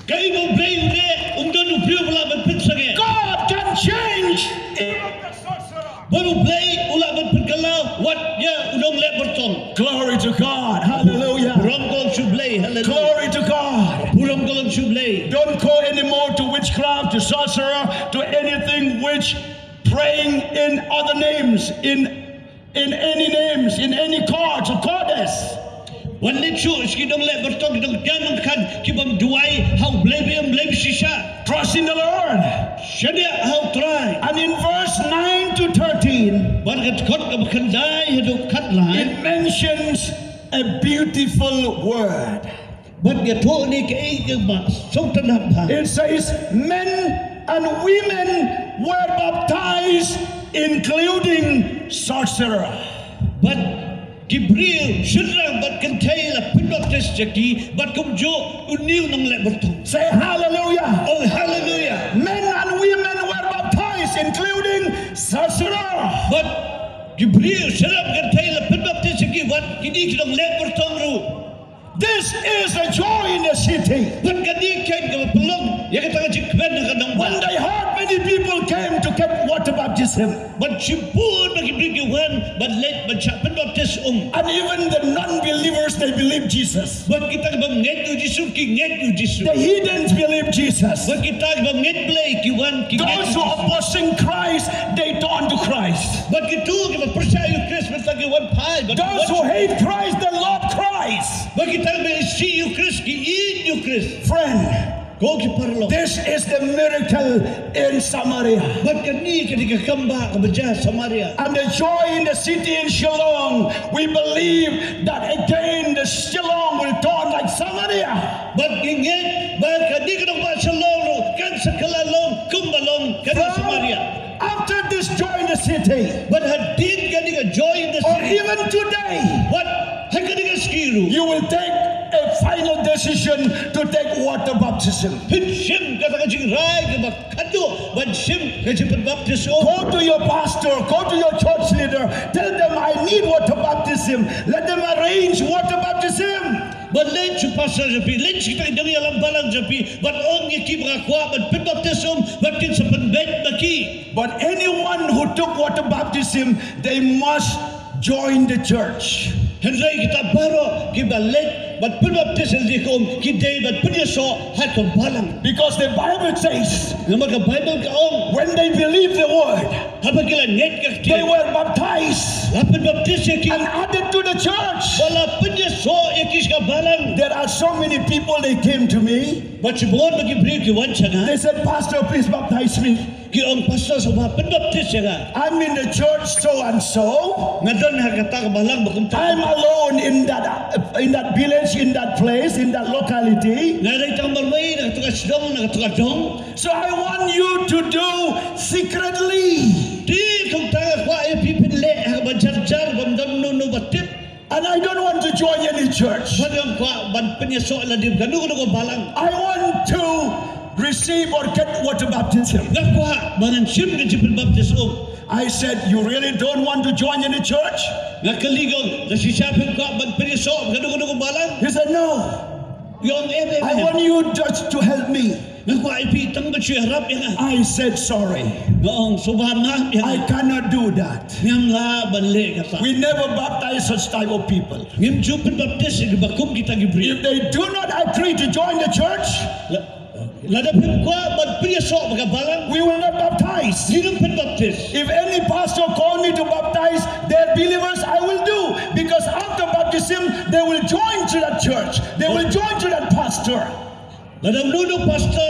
Kaei ba U Blei u leh, um don u briew ba lah ban pynsangeh. God can change even the sorcerer. Bad U Blei u lah ban pynkylla wat ïa u nongleh byrtong. Glory to God. Hallelujah. Burom ka long sha U Blei. Hallelujah. Glory to God. Burom ka long sha U Blei. Don't go anymore to witchcraft, to sorcerer, to anything which praying in other names, in in any names, in any court or goddess. Wat leit shuh sha ki nongleh byrtong, ki nongtiah nongkhan, ki bym duwai ha u Blei ba ïeit, Blei ba shisha. Trust in the Lord. Shaniah ha U Trai. And in verse nine to thirteen, bad ka dkhot kaba khyndai haduh khatlai, it mentions a beautiful word. Bad ïathuh ïa ngi kaei kaba sngewtynnat bha. It says, men and women were baptized, including sorcerer. Bad ki briew, shynrang bad kynthei la pynbaptis ïa ki, bad kumjuh une u nongleh byrtong. Say hallelujah. Oh, hallelujah. Men and women were baptized, including sorcerer. Bad ki briew, shynrang bad kynthei la pynbaptis ïa ki, bad kine ki nongleh byrtong ruh. This is a joy in the city. Bad kane ka dei kaba pynlong ïa kata ka jingkmen ha ka nongbah. One day, hard many people came to get water baptism. Bad shibun bha ki briew ki wan ban leit ban shah pynbaptis um. And even the non-believers, they believe Jesus. Bad kita ki bym ngeit ïa u Jisu ki ngeit ïa u Jisu. The heathens believe Jesus. Bad kita ki bym ngeit Blei ki wan ki ngeit ïa u Jisu. Those who are opposing Christ, they turn to Christ. Bad kito kiba pyrshah ïa u Khrist mynta ki wan phai bad those who hate Christ, they love Christ. Bad kita kiba isih ïa u Khrist ki ïeit ïa u Khrist. Friend, ko ki paralok, this is the miracle in Samaria. Bad kane ka dei ka kambah kaba jia Samaria. And the joy in the city in Shillong, we believe that again the Shillong will turn like Samaria. Bad ngi ngeit ba kane ka nongbah Shillong ruh kan sa kylla long kumba long kane ka Samaria. After this joy in the city, bad hadien kane ka joy in the city, or even today, bad ha kane ka sngi ruh, you will take a final decision to take water baptism. Phin shim kata ka jingrai kaba khadduh ban shim ka jingpynbaptis. Go to your pastor, go to your church leader, tell them, I need water baptism. Let them arrange water baptism. Bad leit sha u pastor jong phi, leit sha kita ki nongïalam balang jong phi, bad ong ïa ki ba nga kwah ban pynbaptis um, bad kin sa pynbeit ma ki. But anyone who took water baptism, they must join the church. Hynrei kita baroh kiba leit ban pynbaptis ïa ki um, ki dei ban pynïasoh ha ka balang. Because the Bible says, namar ka Baibl ka ong, when they believe the word, haba ki la ngeit ka ktien, they were baptized, la pynbaptis ïa ki, and added to the church. Bad la pynïasoh ïa ki sha ka balang. There are so many people, they came to me. Bad shibun bha ki briew ki wan sha nga. They said, Pastor, please baptize me. Ki ong, Pastor, sngewbha pynbaptis ïa nga. I'm in the church so and so. Nga don ha kata ka balang ba kumta. I'm alone in that, in that village, in that place, in that locality. Nga dei tang marwei na kata ka shnong, na kata ka dong. So I want you to do secretly. Te kumta nga kwah ïa phi phin leh ha kaba jar jar, bym don uno uno ba tip. And I don't want to join any church. Bad nga kwah ban pynïasoh lade ha kano kano ka balang. I want to receive or get water baptism. Nga kwah ban ngan shim ka jingpynbaptis um. I said, you really don't want to join any church? Nga kylli ki, ong, la shisha phi kwah ban pynïasoh ha kano kano ka balang? He said, no. Ki ong, em, em, em. I want you just to help me. Nga kwah ïa phi tang ban shu ïarap ïa nga. I said, sorry. Nga ong, sngewbha map ïa nga. I cannot do that. Ngam lah ban leh kata. We never baptize such type of people. Ngim ju pynbaptis ïa kiba kum kita ki briew. If they do not agree to join the church, la, lada phim kwah ban pynïasoh bad ka balang, we will not baptize. Ngim pynbaptis. If any pastor call me to baptize their believers, I will do, because after baptism they will join to that church. They will join to that pastor. Lada uno uno pastor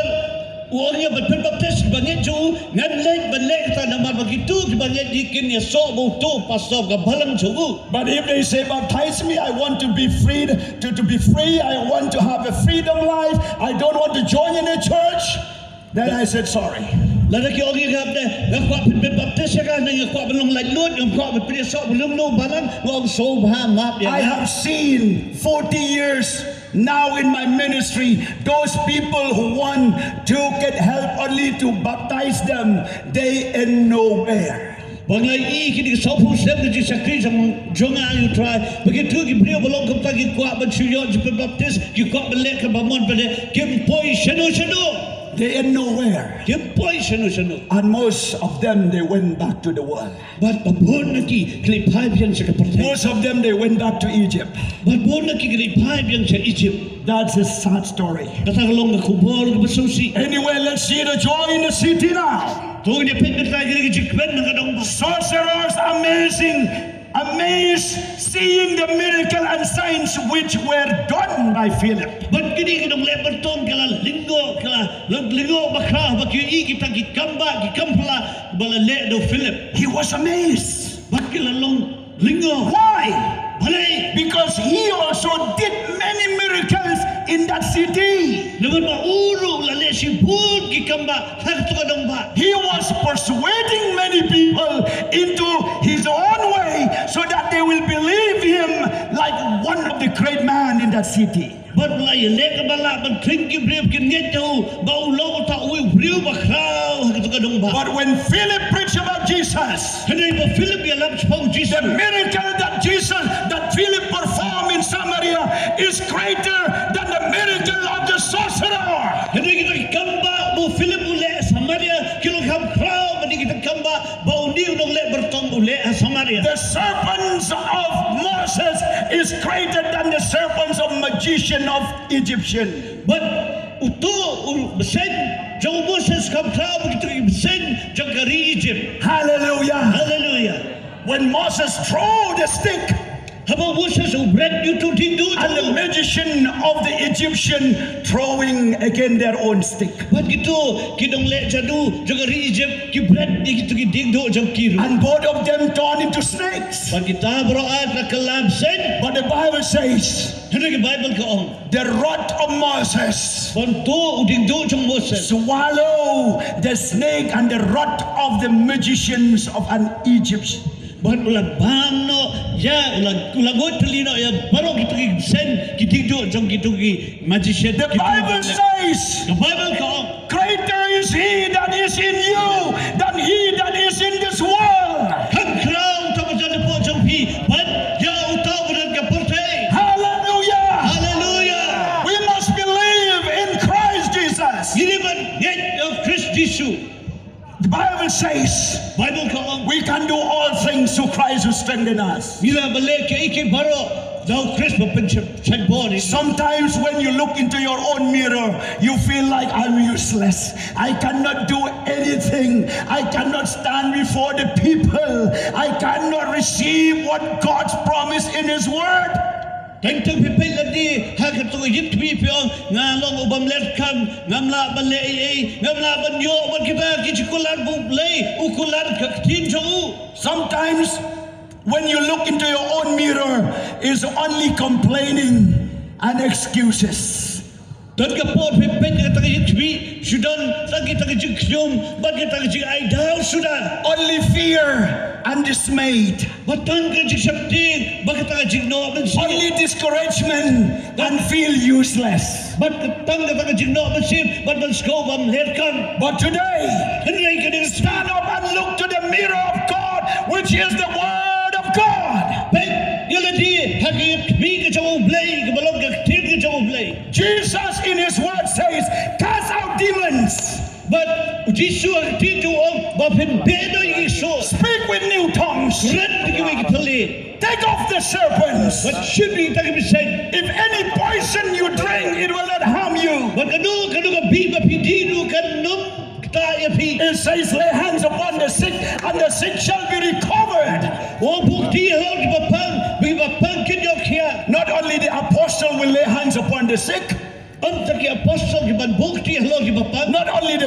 U ong ïa ban pynbaptis kiba ngeit jong u, ngan leit ban leh kata namar ba kito kiba ngeit ïa kin ïasoh ba uto u pastor ka balang jong u. But if they say, "Baptize me, I want to be free, to, to be free, I want to have a freedom life, I don't want to join in a church," then I said, "Sorry." Lada ki ong ïa nga, nga kwah pynbaptis ïa ka, nga kwah ban long laitluid, nga kwah ban pynïasoh ba long u balang, nga ong sngewbha map ïa nga. I have seen forty years now in my ministry, those people who want to get help only to baptize them, they end nowhere. Ba nga ïohi kine ki sawphew snem ka jingshakri jong, jong nga ïa u Trai, ba kito ki briew ba long kumta ki kwah ban shu ïoh jingpynbaptis, ki kwah ban leh kaba mon ba leh, kim poi shano shano. They end nowhere. Kim poi shano shano. And most of them, they went back to the world. Bad ba bun na ki ki la phai biang sha ka pyrthei. Most of them, they went back to Egypt. Bad bun na ki ki la phai biang sha Egypt. That's a sad story. Kata ka long ka khubor kaba sngewsih. Anyway, let's see the joy in the city now. To ngin ïa peit mynta ka jingkmen na ka dongbah. Sorcerers amazing, amazed seeing the miracle and signs which were done by Philip. Bad kine ki nongleh byrtong ki la lyngngoh, ki la lyngngoh bakhraw haba ki ïohi kita ki kambah ki kambah ba la leh da u Philip. He was amazed. Bad ki la long lyngngoh. Why? Balei? Because he also did many miracles in that city. Namar ba u ruh u la leh shibun ki kambah ha kato ka dongbah. He was persuading many people into his own way so that they will believe him like one of the great men in that city. Bad u la ïaleh kaba lah ban khring ki briew kin ngeit ïa u ba u long uta uwei u briew bakhraw ha kato ka dongbah. But when Philip preached about Jesus, hynrei ba Philip ïalap shaphang u Jisu, the miracle that Jesus, that Philip performed in Samaria is greater than the miracle of the sorcerer. Hynrei kita ki kambah ba u Philip u leh ha Samaria ki long kham khraw ban ïa kita ki kambah ba une u nongleh byrtong u leh ha Samaria. The serpents of Moses is greater than the serpents of magician of Egyptian. Bad uto u bseiñ jong u Moses kham khraw bad kito ki bseiñ jong ka ri Egypt. Hallelujah. Hallelujah. When Moses threw the stick, haba u Moses u bret ïa uto u diengduh jong u, and the magician of the Egyptian throwing again their own stick. Bad kito ki nongleh jadu jong ka ri Egypt ki bret ïa kito ki diengduh jong ki ruh. And both of them turned into snakes. Bad kita baroh ar ki la kylla bseiñ. But the Bible says, hynrei ka Baibl ka ong, the rod of Moses, ba uto u diengduh jong u Moses, swallow the snake and the rod of the magicians of an Egypt. Bad u la bam noh ïa, u la, u la ngut tylli noh ïa baroh kito ki bseiñ ki diengduh jong kito ki magician. The Bible says, ka Baibl ka ong, greater is he that is in you than he that is in this world. Kham khraw uta uba don hapoh jong phi bad ïa uta uba don ha ka pyrthei. Hallelujah. Hallelujah. We must believe in Christ Jesus. Ngi dei ban ngeit ha u Khrist Jisu. The Bible says, Baibl ka ong, we can do all things through Christ who strengthens us. Ngi lah ban leh kiei kiei baroh da u Khrist ba pynshai bor ïa ngi. Sometimes when you look into your own mirror, you feel like, "I'm useless. I cannot do anything. I cannot stand before the people. I cannot receive what God's promised in His Word." Teng teng phi peit lade ha kato ka ïit khmih, phi ong, nga long u bym leh kam, ngam lah ban leh ei ei, ngam lah ban ïoh bad kita ki jingkular ba U Blei u kular ha ka ktien jong u. Sometimes when you look into your own mirror, is only complaining and excuses. Don ka por phi peit ha kata ka ïit khmih, shu don tang kita ki jingkhñium bad kita ki jingai daw suda. Only fear and dismayed. Bad tang ka jingsheptieng bad kata ka jingnoh mynsiem. Only discouragement and feel useless. Bad tang kata ka jingnoh mynsiem bad ban sngew bym leh kam. But today, hynrei kane, stand up and look to the mirror of God, which is the Word of God. Peit ïa lade ha ka ïit khmih ka jong U Blei, kaba long ka ktien ka jong U Blei. Jesus in His Word says, "Cast out demons." Bad u Jisu ha ka ktien jong u u ong ba phin beh noh ïa ki soh. Speak with new tongues. Rit da kiwei ki thylliej. Take off the serpents. Bad shim ïa kita ki bseiñ. If any poison you drink, it will not harm you. Bad kano kano ka bih ba phi die ruh kan ym ktah ïa phi. It says, "Lay hands upon the sick, and the sick shall be recovered." Ong, buh kti halor kiba pang, ba kiba pang kin ïoh khiah. Not only the apostle will lay hands upon the sick, ym tang ki apostol kiban buh kti halor kiba pang. Not only the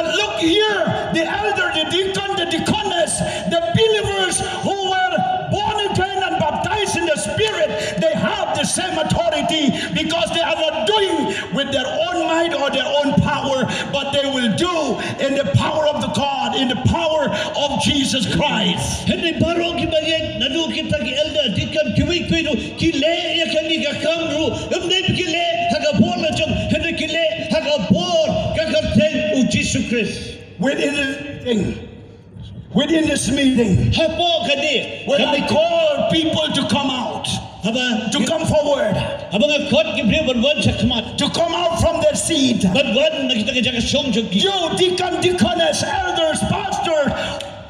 Look here, the elder, the deacon, the deaconess, the believers who were born again and baptized in the Spirit, they have the same authority because they are not doing with their own might or their own power, but they will do in the power of the God, in the power of Jesus Christ. Hynrei baroh kiba ïeng, naduh kita ki elder, deacon, kiwei kiwei ruh, ki leh ïa kane ka kam ruh, ym dei ba ki leh ha ka bor la jong, hynrei ki leh ha ka bor ka kyrteng u Jisu Khrist. Within this meeting, within this meeting, Hapoh kane, when I kane call people to come out, haba to come forward, haba nga khot ki briew ban wan sha khmat, to come out from their seat, ban wan na kita ki jaka shong jong ki. You deacon, deaconess, elders, pastors,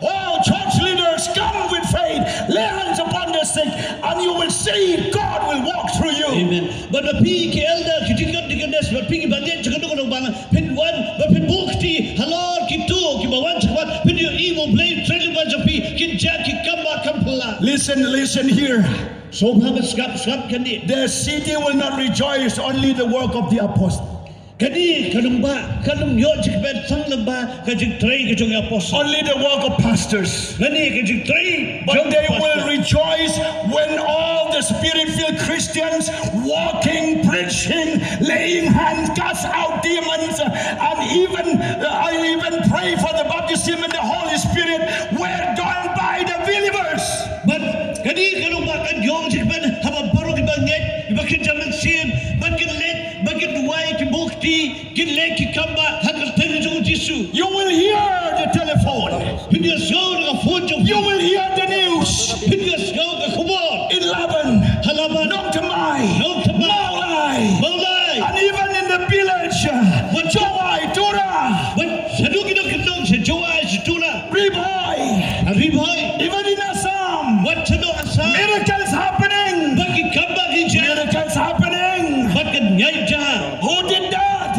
all church leaders, come with faith, lay hands upon the sick, and you will see God will walk through you. Amen. Bad ma phi ki elder, ki deacon, deaconess, bad phi kiba ngeit jong ka dong ka dong bala, phin wan, bad phin buh kti halor kito kiba wan sha khmat, phin ïohi ba U Blei u trei lyngba jong phi, kin jia ki kam ba kam pla. Listen, listen here. Sngewbha ban sngap, sngap kane. The city will not rejoice, only the work of the apostle. Kane ka nongbah kan ym ïoh jingkmen tang lyngba ka jingtrei ka jong ki apostol. Only the work of pastors. Kane ka jingtrei jong pastor. But they will rejoice when all the spirit-filled Christians walking, preaching, laying hands, cast out demons, and even, uh, I even pray for the baptism in the Holy Spirit were done by the believers. Bad kane ka nongbah kan ïoh jingkmen haba baroh kiba ngeit, kiba kynja mynsiem, bad kin leit, bad kin duwai, kin buh kti, kin leh ki kam ba ha ka kyrteng jong u Jisu. You will hear the telephone. Phin ïohsngew na ka phone jong phi. You will hear the news. Phin ïohsngew ka khubor. In Laban. Ha Laban. Nongthymmai. Nongthymmai. Mawlai. Mawlai. And even in the village. Bad Jowai, Tura. Bad shaduh ki nongkyndong sha Jowai, sha Tura. Ri Bhoi. Ha Ri Bhoi. Even in Assam. Bad shaduh Assam. Miracles happening. Bad ki kam ba ki jia. Miracles happening. Bad kan ïai jia. Who did that?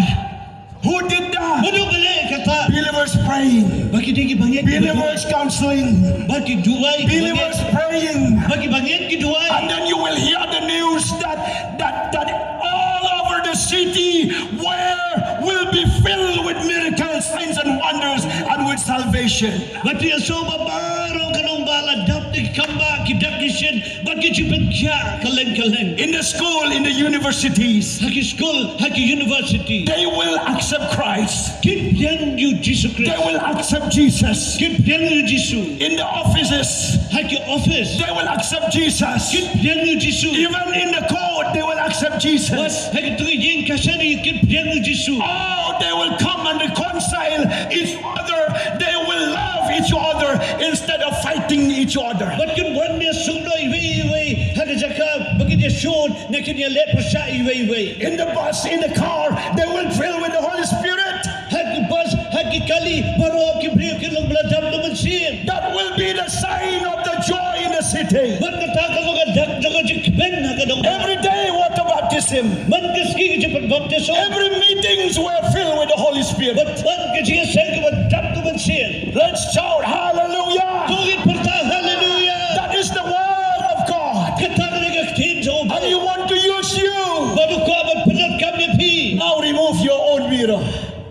Who did that? Mano ba leh kata? Believers praying. Ba ki dei kiba ngeit. Believers counseling. Ba ki duwai. Believers praying. Ba kiba ngeit ki duwai. And then you will hear the news that, that, that all over the city where will be filled with miracles, signs and wonders and with salvation. Bad ïohsngew ba baroh ka nongbah la dap da ki kam ba ki dak ki shin. Bad ki jingpynkhiah kylleng kylleng. In the school, in the universities, ha ki skul, ha ki university, they will accept Christ. Kin pdiang ïa u Jisu Khrist. They will accept Jesus. Kin pdiang ïa u Jisu. In the offices, ha ki office, they will accept Jesus. Kin pdiang ïa u Jisu. Even in the court, they will accept Jesus. Bad ha ki tu ïing kashari kin pdiang ïa u Jisu. Oh, they will come and reconcile each other. They will love each other instead of fighting each other. Bad kin wan ïasuk noh iwei iwei ha ka jaka ba kin ïashun, ne kin ïaleh pyrshah iwei iwei. In the bus, in the car, they will fill with the Holy Spirit. Ha ki bus, ha ki kali, baroh ki briew kin long ba la dap da u Mynsiem. That will be the sign of the joy in the city. Bad kata ka long ka dak jong ka jingkmen ha ka dong. Every day water baptism. Man ka sngi ka jingpynbaptiso. Every meetings were filled with the Holy Spirit. Bad man ka jingïaseng kaba dap da u Mynsiem. Let's shout hallelujah. To ngin pyrta hallelujah. That is the word of God. Kata ka dei ka ktien jong U Blei. And He want to use you. Bad u kwah ban pyndonkam ïa phi. Now remove your own mirror.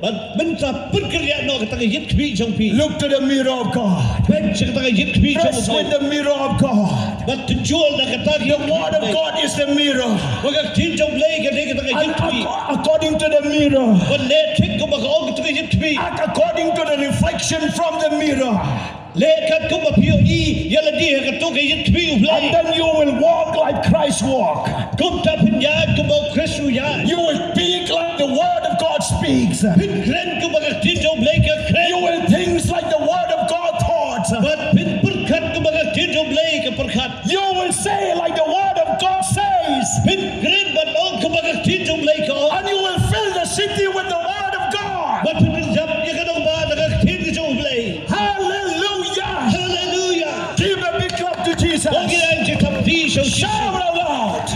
Bad mynta pynkynriah noh kata ka ïit kmie jong phi. Look to the mirror of God. Peit sha kata ka ïit kmie jong U Blei. Dress with the mirror of God. Bad tynjuh na kata ka ïit kmie. The word of God is the mirror. Ba ka ktien jong U Blei ka dei kata ka ïit kmie. And ac-, according to the mirror. Bad leh thik kumba ka ong kata ka ïit kmie. Act according to the reflection from the mirror. Leh katkum ba phi ïohi ïa lade ha kato ka ïit kmie U Blei. And then you will walk like Christ walk. Kumta phin ïaid kumba u Khrist u ïaid. You will speak like the word of God speaks. Phin kren kumba ka ktien jong U Blei ka kren. You will think like the word of God thoughts. Bad phin pyrkhat kumba ka ktien jong U Blei ka pyrkhat. You will say like the word of God says. Phin kren bad ong kumba ka ktien jong U Blei ka ong. And you will fill the city with the word of God. Bad phin pynjop ïa ka nongbah da ka ktien ka jong U Blei. Hallelujah. Hallelujah. Give a big clap to Jesus. Ong ïa ka jingthap kti sha U Jisu. Shout aloud.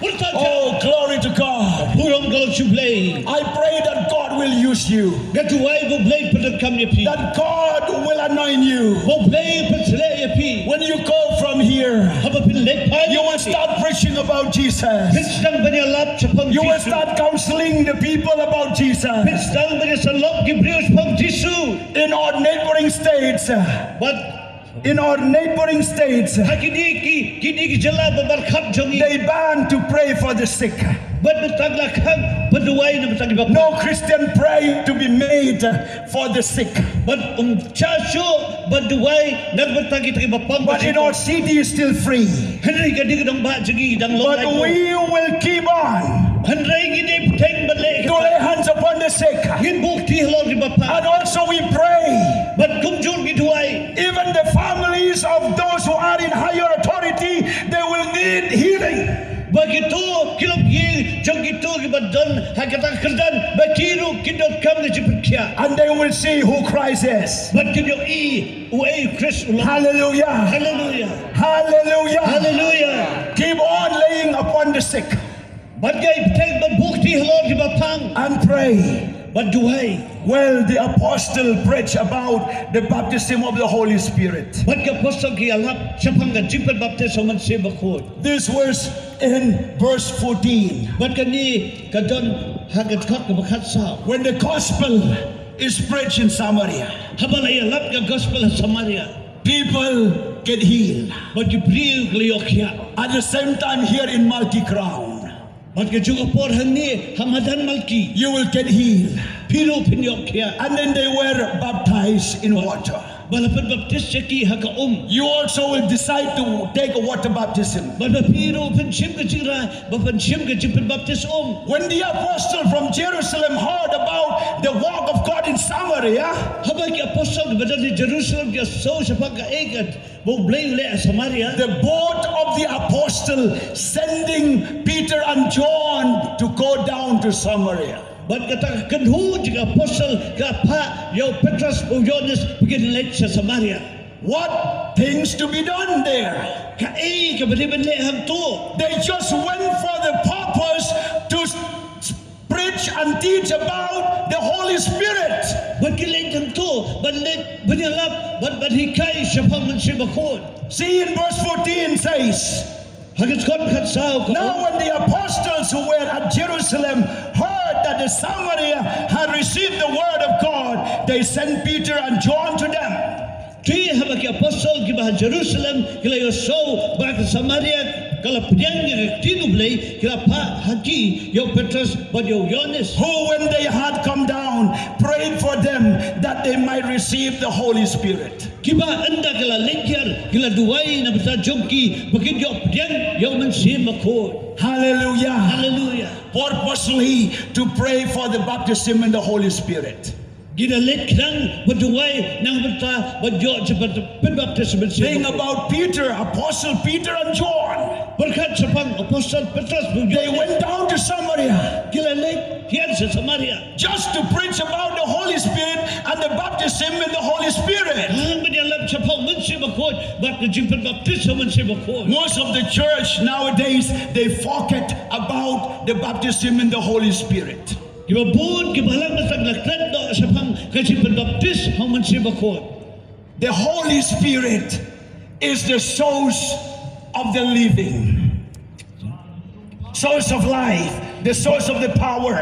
Pyrta. Oh, glory to God. Burom ka long sha U Blei. I pray that God will use you. Nga duwai ba U Blei un pyndonkam ïa phi. That God will anoint you. Ba U Blei un pynshlur ïa phi. When you go from here, haba phin leit phai, you will start preaching. Teaching about Jesus. Phin sdang ban ïalap shaphang Jisu. You will start counseling the people about Jesus. Phin sdang ban ïasyllok ki briew shaphang Jisu. In our neighboring states, uh, Bad in our neighboring states, uh, ha kine ki, kine ki jylla ba markhap jong ngi, they ban to pray for the sick. Bad mynta la khang ban duwai na bynta ki bapang. No Christian pray to be made, uh, for the sick. Bad um Jisu ban duwai na bynta kita ki bapang. But in our city is still free. Hynrei ka dei ka dongbah jong ngi dang long. But we will keep on. Hynrei ngi dei bteng ban leh. To lay hands upon the sick. Ngin buh kti halor ki bapang. And also we pray. Bad kumjuh ngi duwai. Even the families of those who are in higher authority, they will need healing. Ba kito ki longïing jong kito kiba don ha kata ka kyrdan ba ki ruh kin donkam ka jingpynkhiah. And they will see who Christ is. Bad kin ïohi uei u Khrist u long. Hallelujah. Hallelujah. Hallelujah. Hallelujah. Keep on laying upon the sick. Bad ngi bteng ban buh kti halor ki bapang. And pray. Bad duwai. Well, the apostle preached about the baptism of the Holy Spirit. Bad ki apostol ki ïalap shaphang ka jingpynbaptis ha u Mynsiem Bakhuid. This was in verse fourteen. Bad kane ka don ha ka dkhot kaba khatsaw. When the gospel is preached in Samaria, haba la ïalap ka gospel ha Samaria, people get healed. Bad ki briew ki la ïoh khiah. At the same time, here in Malki Crown, bad ka juh ka por hangne ha madan Malki, you will get healed. Phi ruh phin ïoh khiah. And then they were baptized in water. Bad la pynbaptis ïa ki ha ka um. You also will decide to take a water baptism. Bad ba phi ruh phin shim ka jingrai ba phin shim ka jingpynbaptis um. When the apostle from Jerusalem heard about the work of God in Samaria, haba ki apostol kiba don ha Jerusalem ki ïohsngew shaphang kaei kaba U Blei u leh ha Samaria, the boat of the apostle sending Peter and John to go down to Samaria. Bad kata ka kynhun jong ki apostol ka phah ïa u Petros bad u Ïohannes ba kin leit sha Samaria. What things to be done there? Kaei kaba dei ban leh hangto? They just went for the purpose to s- preach and teach about the Holy Spirit. Bad ki leit hangto ban leit ban ïalap bad ban hikai shaphang u Mynsiem Bakhuid. See, in verse fourteen says, ha ka dkhot khatsaw ka ong, now when the apostles who were at Jerusalem heard that the Samaria had received the word of God, they sent Peter and John to them. Te haba ki apostol kiba ha Jerusalem ki la ïohsngew ba ka Samaria ka la pdiang ïa ka ktien U Blei, ki la phah ha ki ïa u Petros bad ïa u Ïohannes. Who, when they had come down, prayed for them that they might receive the Holy Spirit. Kiba ynda ki la leit hiar ki la duwai na bynta jong ki ba kin ïoh pdiang ïa u Mynsiem Bakhuid. Hallelujah. Hallelujah. Purposely to pray for the baptism in the Holy Spirit. Ki la leit khnang ban duwai na bynta ban ïoh jingpynbaptis Mynsiem. Think about Peter, Apostle Peter and John. Pyrkhat shaphang Apostol Petros bad u Ïohannes. They went down to Samaria. Ki la leit hiar sha Samaria. Just to preach about the Holy Spirit and the baptism in the Holy Spirit. Haba ïalap shaphang u Mynsiem Bakhuid bad ka jingpynbaptis ha u Mynsiem Bakhuid. Most of the church nowadays, they forget about the baptism in the Holy Spirit. Kiba bun ki balang mynta ki la klet noh shaphang ka jingpynbaptis ha u Mynsiem Bakhuid. The Holy Spirit is the source of the living, source of life, the source of the power.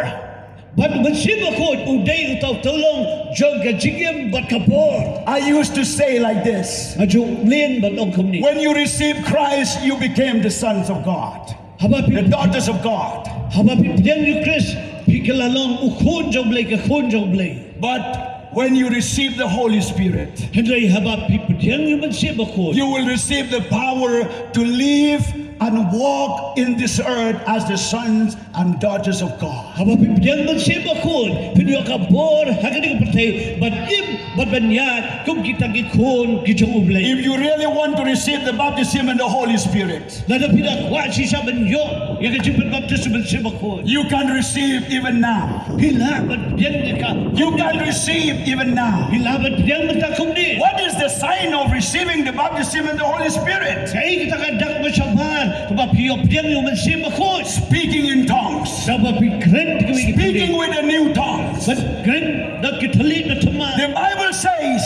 Bad u Mynsiem Bakhuid u dei uta u tyllong jong ka jingim bad ka bor. I used to say like this. Nga ju mlien bad ong kumne. When you receive Christ, you became the sons of God. Haba phi, the daughters of God. Haba phi pdiang ïa u Khrist, phi ka la long u khun jong u Blei, ka khun jong u Blei. But when you receive the Holy Spirit, hynrei haba phi pdiang ïa u Mynsiem Bakhuid, you will receive the power to live and walk in this earth as the sons and daughters of God. Haba phi pdiang u Mynsiem Bakhuid, phin ïoh ka bor ha kane ka pyrthei ban im bad ban ïaid kum kita ki khun ki jong u Blei. If you really want to receive the baptism in the Holy Spirit, lada phi da kwah shisha ban ïoh ïa ka jingpynbaptis Mynsiem Bakhuid, you can receive even now. Phi lah ban pdiang ïa ka. You can receive even now. Phi lah ban pdiang mynta kumne. What is the sign of receiving the baptism in the Holy Spirit? Kaei kata ka dak ba shabar kaba phi ïoh pdiang ïa u Mynsiem Bakhuid? Speaking in tongues. Kaba phi kren kiwei ki, speaking with a new tongue. Ban kren da ki thylliej ba thymmai. The Bible says,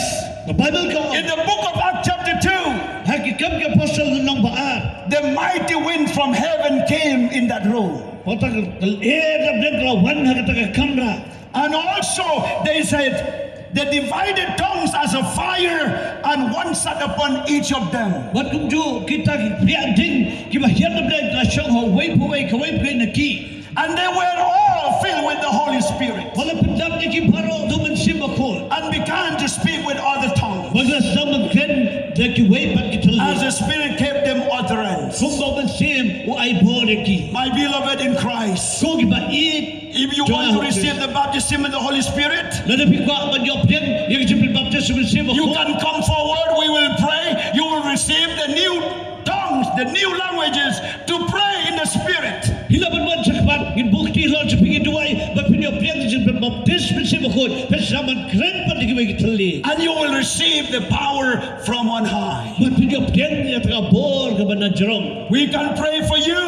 the Bible ka ong, in the book of Acts chapter two, ha Ki Kam ki Apostol lynnong ba ar, the mighty wind from heaven Kata ka lyer na pdeng ka la wan ha kata ka kamra. And also, they said, the divided tongues as a fire, and one sat upon each of them. Bad kumjuh kita ki pliang ding kiba hiar na pdeng ka la shong ha uwei pa uwei, kawei pa kawei na ki. And they were all filled with the Holy Spirit. Bad la pyndap ïa ki baroh da u Mynsiem Bakhuid. And began to speak with other tongues. Bad la sdang ban kren da kiwei pat ki thylliej. As the Spirit gave them utterance. Kumba u Mynsiem u ai bor ïa ki. My beloved in Christ, Ko kiba ïeit, if you want to receive the baptism in the Holy Spirit, lada phi kwah ban ïoh pdiang ïa ka jingpynbaptis u Mynsiem Bakhuid, you can come forward, we will pray, you will receive the new tongues, the new languages to pray in the Spirit. Phi lah ban wan sha khmat, ngin buh kti halor jong phi, ngin duwai, bad phin ïoh pdiang ïa ka jingpynbaptis u Mynsiem Bakhuid, phin sdang ban kren pat da kiwei ki thylliej. And you will receive the power from on high. Bad phin ïoh pdiang ïa kata ka bor kaba na jrong. We can pray for you.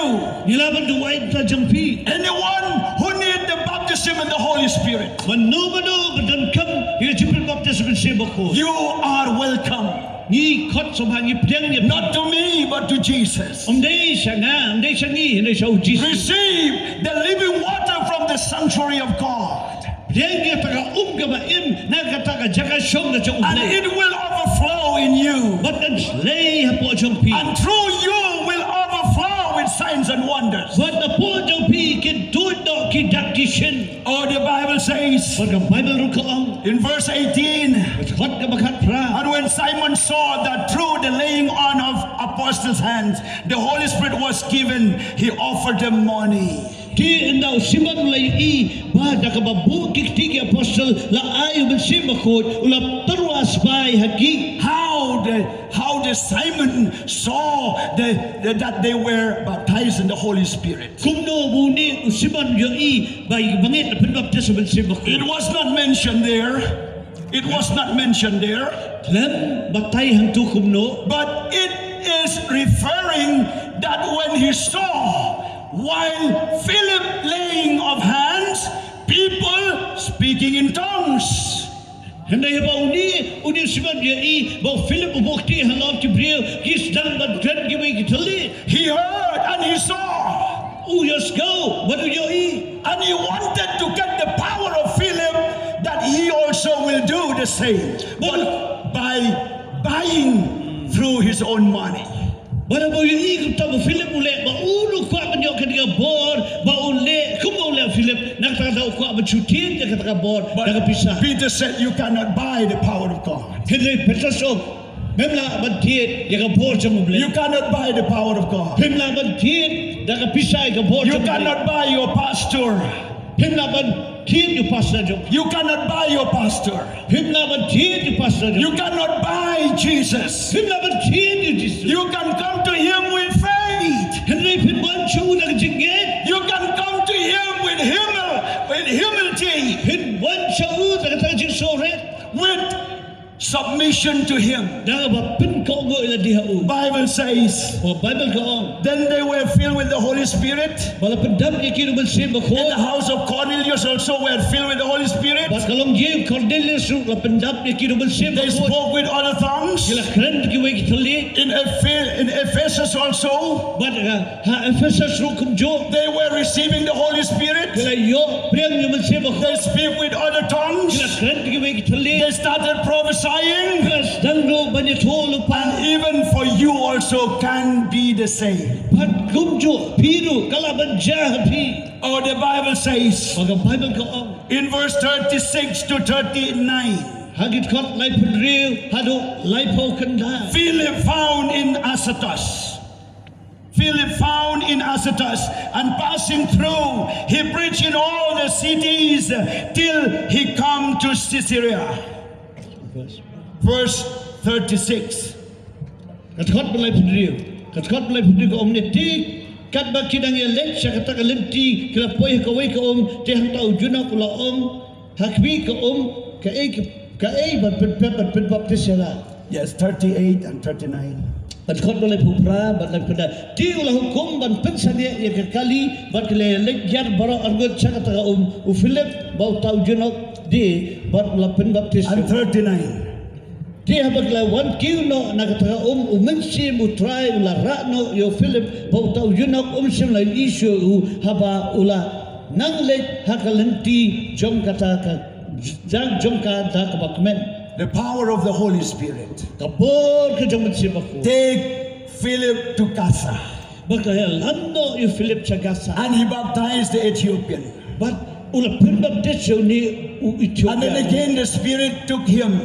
Ngi lah ban duwai na jong phi. Anyone who need the baptism in the Holy Spirit, mano mano ba donkam ïa ka jingpynbaptis u Mynsiem Bakhuid, you are welcome. Ngi khot sngewbha, ngi pdiang ïa phi. Not to me, but to Jesus. Ym dei sha nga, ym dei sha ngi, hynrei sha u Jisu. Receive the living water from the sanctuary of God. Pdiang ïa kata ka um kaba im na kata ka jaka shong ka jong u Blei. And it will overflow in you. Bad kan shlei hapoh jong phi. And through you will overflow with signs and wonders. Bad napoh jong phi kin tuid noh ki dak ki shin. Oh, the Bible says, bad ka Baibl ruh ka ong, in verse eighteen, ka dkhot kaba khatphra, and when Simon saw that through the laying on of apostles' hands the Holy Spirit was given, he offered them money. Te ynda u Simon u la ïohi ba da kaba buh ki kti ki apostol la ai u Mynsiem Bakhuid, u la tyrwa sbai ha ki. How the, how the Simon saw the, the, that they were baptized in the Holy Spirit. Kumno ba une u Simon u ïohi ba i bangeit la pynbaptis u Mynsiem Bakhuid? It was not mentioned there. It was not mentioned there. Khlem batai hangto kumno. But it is referring that when he saw, while Philip laying of hands, people speaking in tongues. Hynrei haba une, une u Simon u ïohi ba u Philip u buh kti halor ki briew, ki sdang ban kren kiwei ki thylliej. He heard and he saw. U ïohsngew bad u ïohi. And he wanted to get the power of Philip that he also will do the same. But by buying through his own money. Bad haba u ïohi kumta ba u Philip u leh, ba u ruh u kwah ban ïoh kane ka bor, ba u leh kumba u leh u Philip, na kata ka daw u kwah ban shu thied ïa kata ka bor da ka pisa. But Peter said, you cannot buy the power of God. Hynrei Petros u ong, mem lah ban thied ïa ka bor jong u Blei. You cannot buy the power of God. Mem lah ban thied da ka pisa ïa ka bor jong u Blei. You cannot buy your pastor. Mem lah ban thied ïa u pastor jong. You cannot buy your pastor. Mem lah ban thied ïa u pastor jong. You cannot buy Jesus. Mem lah ban thied ïa u Jisu. You can come to him with faith. Hynrei phin wan sha u da ka jingngeit. You can come to him with humil-, with humility. Phin wan sha u da ka jingshongthait. With submission to him. Da kaba pynkohnguh ïa lade ha u. Bible says, ba u Baibl ka ong, then they were filled with the Holy Spirit. Ba la pyndap ïa ki da u Mynsiem Bakhuid. In the house of Cornelius also were filled with the Holy Spirit. Bad ka longïing Kornelius ruh la pyndap ïa ki da u Mynsiem Bakhuid. They spoke with other tongues. Ki la kren da kiwei ki thylliej. In Ephe-, in Ephesus also. Bad, uh, ha Ephesus ruh kumjuh. They were receiving the Holy Spirit. Ki la ïoh pdiang ïa u Mynsiem Bakhuid. They speak with other tongues. Ki la kren da kiwei ki thylliej. They started prophesying. Ki la sdang ruh ban ïathuh lypa. And even for you also can be the same. Bad kumjuh phi ruh ka lah ban jia ha phi. Oh, the Bible says, ba ka Baibl ka ong, in verse thirty-six to thirty-nine, ha ki dkhot laiphew hynriew haduh laiphew khyndai. Philip found in Azotus. Philip found in Azotus, and passing through, he preached in all the cities till he come to Caesarea. Verse thirty-six. Ka dkhot ba laiphew hynriew. Ka dkhot ba laiphew hynriew ka ong, ne te katba ki dang ïaleit sha kata ka lynti, ki la poi ha kawei ka um, te hangta u junoh u la ong, ha kawei ka um, kaei, kaei ban pynpep, ban pynbaptis ïa nga? Yes, thirty-eight and thirty-nine. Ka dkhot ba laiphew phra bad laiphew khyndai. Te u la hukum ban pynsangeh ïa ka kali, bad ki la ïaleit ïar baroh arngut sha kata ka um, u Philip bad uta u junoh de, bad u la pynbaptis. And thirty-nine. Te haba ki la wan kiew noh na kata ka um, u Mynsiem u Trai u la rah noh ïa u Philip ba uta u eunuch um shym la ïohi shuh ïa u haba u la nang leit ha ka lynti jong kata ka jong ka da kaba kmen. The power of the Holy Spirit. Ka bor ka jong u Mynsiem Bakhuid. Take Philip to Gaza. Ba ka ïalam noh ïa u Philip sha Gaza. And he baptized the Ethiopian. Bad u la pynbaptis ïa une u Ethiopia. And then again the Spirit took him.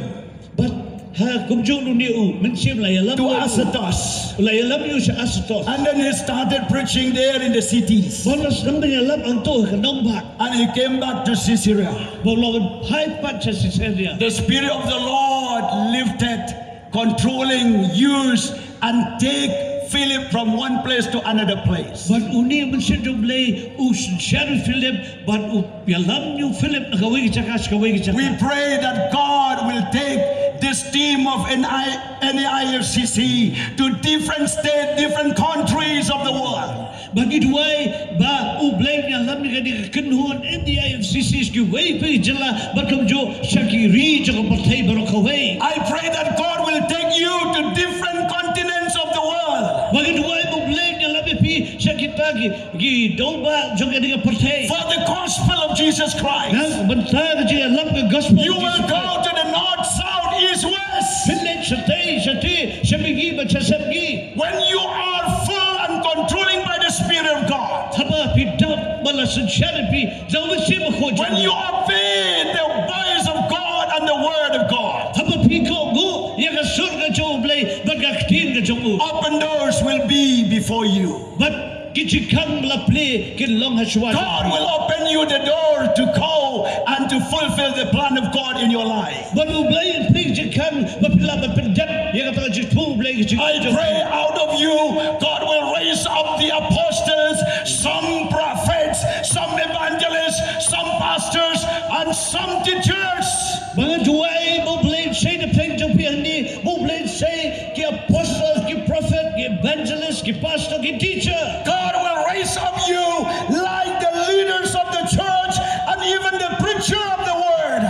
Bad ha kumjuh une u Mynsiem la ïalam to Azotus. U la ïalam ïa u sha Azotus. And then he started preaching there in the cities. Bad u la sdang ban ïalam hangto ha ka nongbah. And he came back to Caesarea. Bad u la wan phai pat sha Caesarea. The Spirit of the Lord lifted, controlling, use, and take Philip from one place to another place. Bad une u Mynsiem jong u Blei u synshar ïa u Philip bad u ïalam ïa u Philip na kawei ka jaka sha kawei ka jaka. We pray that God will take this team of N I, N E I F C C to different states, different countries of the world. Ba ngi duwai ba u Blei un ïalam ïa kane ka kynhun N E I F C C sha kiwei pat ki jylla bad kumjuh sha ki ri jong ka pyrthei baroh kawei. I pray that God will take you to different continents of the world. Ba ngi duwai ba u Blei un ïalam ïa phi sha kita ki, ki dewbah jong kane ka pyrthei. For the gospel of Jesus Christ. Na ka bynta ka jingïalam ka gospel. You will go to the north, south, east, west. Phin leit shatei shatei, sha mihngi bad sha sepngi. When you are full and controlling by the Spirit of God, haba phi dap bad la synshar ïa phi da u Mynsiem Bakhuid, when you obey the voice of God and the word of God, haba phi kohnguh ïa ka sur ka jong u Blei bad ka ktien ka jong u, open doors will be before you. Bad ki jingkhang ba la plie kin long ha shuwa. God will open you the door to go and to fulfill the plan of God in your life. Bad u Blei un plie ki jingkhang ba phi lah ban pyndep ïa kata ka jingthmu u Blei ka jingthmu. I pray out of you, God will raise up the apostles, some prophets, some evangelists, some pastors, and some teachers. Ba nga duwai ba u Blei un sei na pdeng jong phi hangne, ba u Blei un sei ki apostles, ki prophet, ki evangelist, ki pastor, ki teacher. God will raise up you like the leaders of the church and even the preacher of the word.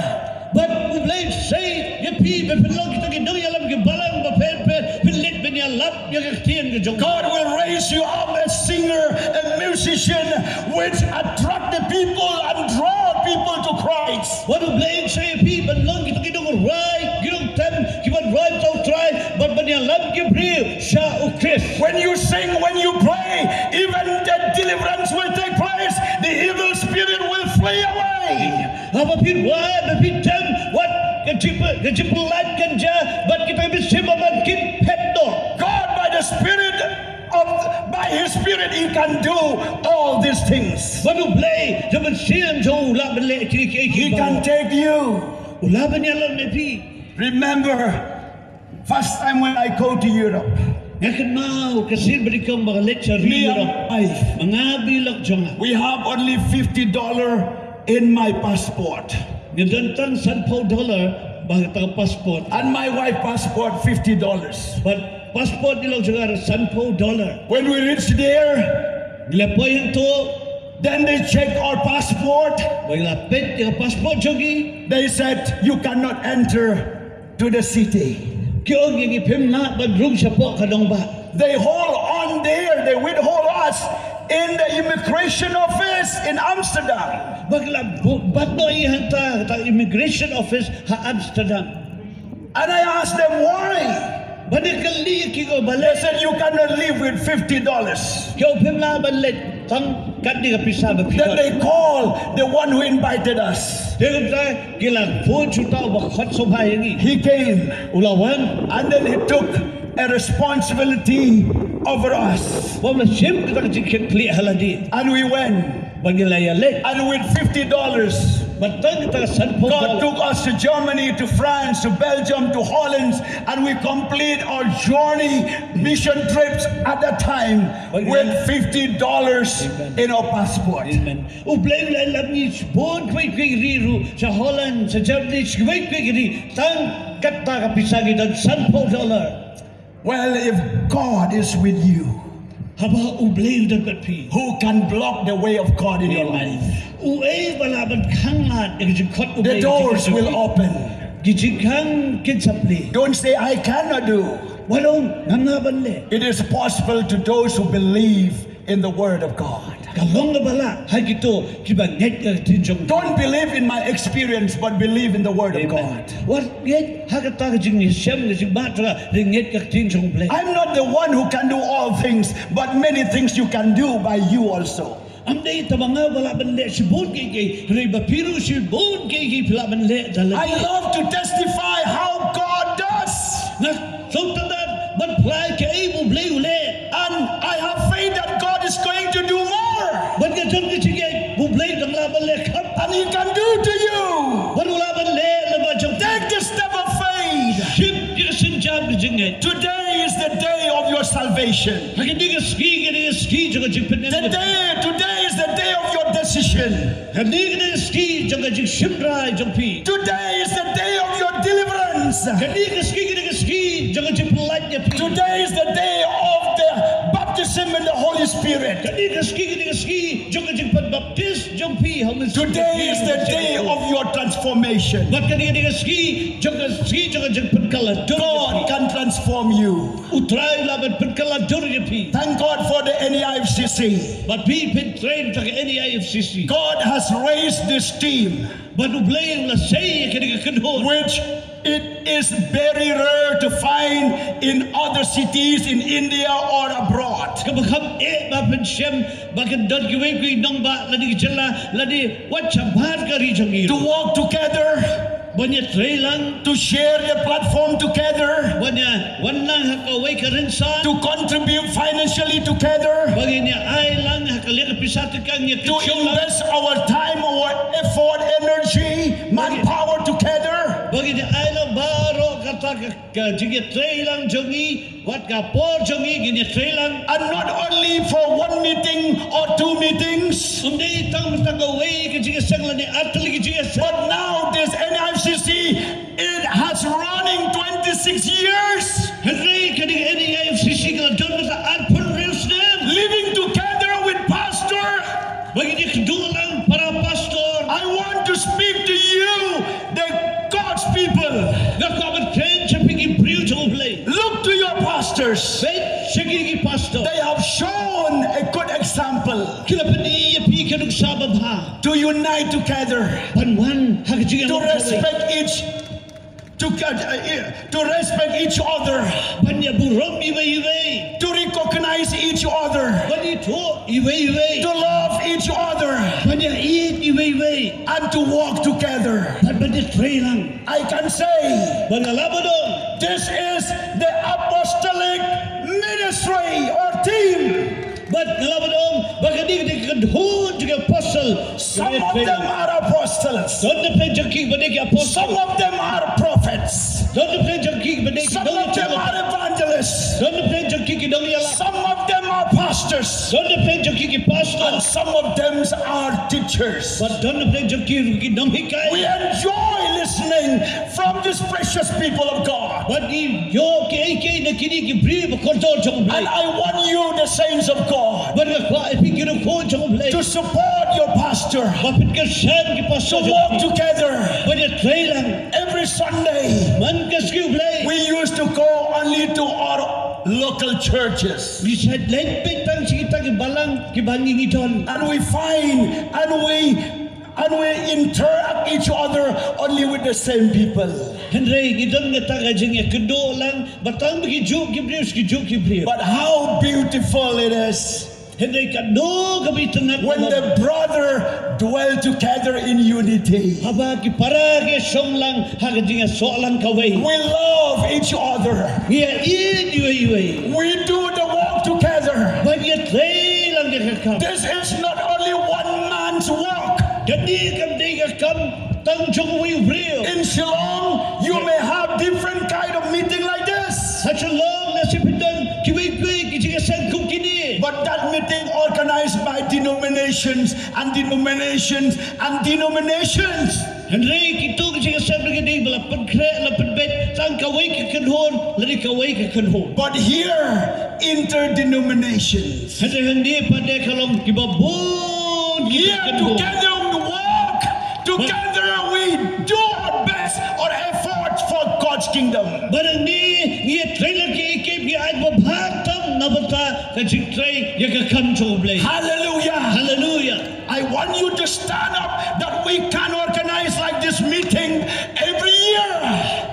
Bad u Blei un sei ïa phi ba phin long kita ki nongïalam ki balang ba phin, phin, phin leit ban ïalam ïa ka ktien ka jong. God will raise you up a singer, a musician, which attract the people and draw people to Christ. Wat u Blei un sei ïa phi ban long kita ki nongrwai, ki nongtem, ki ban rwai ïa u Trai bad ban ïalam ki briew sha u Khrist. When you sing, when you pray, even the deliverance will take place. The evil spirit will flee away. Haba phi rwai, haba phi tem, wat ka jingpy-, ka jingpyllait kan jia bad kita ki mynsiem baman kin phet noh. God, by the Spirit of, by His Spirit, He can do all these things. Bad u Blei da u Mynsiem jong u u lah ban leh kine kiei kiei baroh. He can take you. U lah ban ïalam ïa phi. Remember, first time when I go to Europe, nga kynmaw ka sien ba nyngkong ba nga leit sha ri Europe. Me and my wife. Ma nga bad i lok jong nga. We have only fifty dollar in my passport. Nga don tang sanphew dollar ba ha kata ka passport. And my wife passport fifty dollars. Bad passport i lok jong nga sanphew dollar. When we reach there, ngi la poi hangto. Then they check our passport. Ba ngi la peit ïa ka passport jong ngi. They said, "You cannot enter to the city." Ki ong ïa ngi, phim lah ban rung shapoh ka nongbah. They hold on there, they withhold us in the immigration office in Amsterdam. Ba ki la bu-, bat noh ïa ngi hangta, hangta immigration office ha Amsterdam. And I asked them why. Ba nga kylli ïa ki, ko balei. They said, "You cannot live with fifty dollars." Ki ong phim lah ban leit tang katne ka pisa ba phi don. Then they call the one who invited us. Te kumta ki la phone sha uta uba khot sngewbha ïa ngi. He came. U la wan. And then he took a responsibility over us. Bad u la shim kata ka jingkitkhlieh ha lade. And we went. Bad ngi la ïaleit. And with fifty dollars, bad tang kata ka sanphew dollar, God took us to Germany, to France, to Belgium, to Holland, and we complete our journey, mission trips at that time, with fifty dollars in our passport. Amen. U Blei u la ïalam ïa ngi bun kiwei kiwei ki ri ruh, sha Holland, sha Germany, sha kiwei kiwei ki ri, tang kata ka pisa ngi don sanphew dollar. Well, if God is with you, haba u Blei u don bad phi, who can block the way of God in your life? Uei ba lah ban khanglad ïa ka jingkhot u Blei? The doors will open. Ki jingkhang kin sa plie. Don't say, "I cannot do." Wat ong, ngam lah ban leh. It is possible to those who believe in the word of God. Ka long kaba lah ha kito kiba ngeit ka ktien jong. Don't believe in my experience, but believe in the word of God. Wat ngeit ha kata ka jingïashem, ka jingmut, hynrei ngeit ka ktien jong U Blei. I'm not the one who can do all things, but many things you can do by you also. Ym dei tang ba nga ba lah ban leh shibun kiei kiei, hynrei ba phi ruh shibun kiei kiei phi lah ban leh da lade. I love to testify how God does. Nga sngewtynnat ban phla kaei ba U Blei u leh. And I have faith that God is going to do more. Bad nga don ka jingngeit ba U Blei u dang lah ban leh kham. And He can do to you. Bad u lah ban leh lyngba jong. Take the step of faith. Shim ïa ka sienjam ka jingngeit. Today is the day of your salvation. Ha kane ka sngi, kane ka sngi jong ka jingpynim. The day, today is the day of your decision. Kane, kane ka sngi jong ka jingshim rai jong phi. Today is the day of your deliverance. Kane ka sngi, kane ka sngi jong ka jingpynlait ïa phi. Today is the day of the baptism in the Holy Spirit. Kane ka sngi, kane ka sngi jong ka jingpynbaptis jong phi ha u Mynsiem. Today is the day of your transformation. Bad kane, kane ka sngi jong ka, sngi jong ka jingpynkylla dur. God can transform you. U Trai u lah ban pynkylla dur ïa phi. Thank God for the N E I F C C. Bad phi pyntrei da ka N E I F C C. God has raised this team. Bad U Blei u la sei ïa kane ka kynhun. Which it is very rare to find in other cities in India or abroad. Kaba kham eh ban pynshem ba kan don kiwei kiwei ki nongbah lane ki jylla lane wat shabar ka ri jong ngi. To walk together. Ban ïatrei lang. To share the platform together. Ban ïawan lang ha kawei ka rynsan. To contribute financially together. Ban ïa ai lang ha ka liang ka pisa te kan ïa. To invest our time, our effort, energy, manpower together. Ban ïa ai lang baroh kata ka, ka jingïatrei lang jong ngi. Wat ka por jong ngi ngin ïatrei lang. And not only for one meeting or two meetings. Ym dei tang mynta kawei ka jingïaseng lane ar tylli ki jingïaseng. But now this N I F C C, it has running twenty-six years. Hynrei kane ka N I F C C ka la don mynta arphew hynriew snem. Living together with pastor. Ba ngin ïakynduh lang para pastor. I want to speak to you, the God's people. Nga kwah ban kren sha phi ki briew jong U Blei. Look to your pastors. Peit sha ki, ki pastor. They have shown a good example. Ki la pyni ïa phi ka nuksa babha. To unite together. Ban wan ha ka jingïalong. To respect each, to, uh, to respect each other. Ban ïaburom iwei iwei. To recognize each other. Ban ithuh iwei iwei. To love each other. Ban ïaieit iwei iwei. And to walk together. Ban, ban ïatrei lang. I can say, bad nga lah ban ong, this is the apostolic ministry or team. Bad nga lah ban ong ba kane ka dei ka kynhun jong ki apostol. Some of them are apostles. Don na pdeng jong ki ba dei ki apostol. Some of them are prophets. Don na pdeng jong ki ba dei ki nongïathuhlypa. Some of them are evangelists. Don na pdeng jong ki ki nongïalam. Some of them are pastors. Don na pdeng jong ki ki pastor. And some of them are teachers. Bad don na pdeng jong ki ruh ki nonghikai. We enjoy listening from these precious people of God. Bad ngi ïoh kiei kiei na kine ki briew ba kordor jong U Blei. And I want you, the saints of God, bad nga kwah ïa phi ki nongkhuid jong U Blei, to support your pastor, ba phin kyrshan ki pastor jong phi, to walk together, ban ïatrei lang. Every Sunday, man ka sngi U Blei, we used to go only to our local churches. Ngi shait leit beit tang sha kita ki balang kiba ngi ngi don. And we find, and we, and we interact each other only with the same people. Hynrei ngi don kata ka jingïakynduh lang ba tang ba ki juh ki briew sha ki juh ki briew. But how beautiful it is. Hynrei katno kaba itynnad. When the brother dwell together in unity. Haba ki para ki shong lang ha ka jingïasoh lang kawei. We love each other. Ngi ïaieit iwei iwei. We do the work together. Ban ïatrei lang ïa ka kam. This is not only one man's work. Kane kam dei ka kam tang jong uwei u briew. In Shillong, you may have different kind of meeting like this. Ha Shillong lehse phin don kiwei kiwei ki jingïaseng kum kine. But that meeting organized by denominations and denominations and denominations. Hynrei kito ki jingïaseng ki dei ba la pynkhreh la pynbeit tang kawei ka kynhun lane kawei ka kynhun. But here, interdenominations. Hynrei hangne pat ka long kiba bun ki kynhun. Here together we walk, together we do our best or effort. God's kingdom. Ba nangne ngi ïatrei lang ki, ki, ki ai ba bha tam na bynta ka jingtrei ïa ka kam jong U Blei. Hallelujah. Hallelujah. I want you to stand up that we can organize like this meeting every year.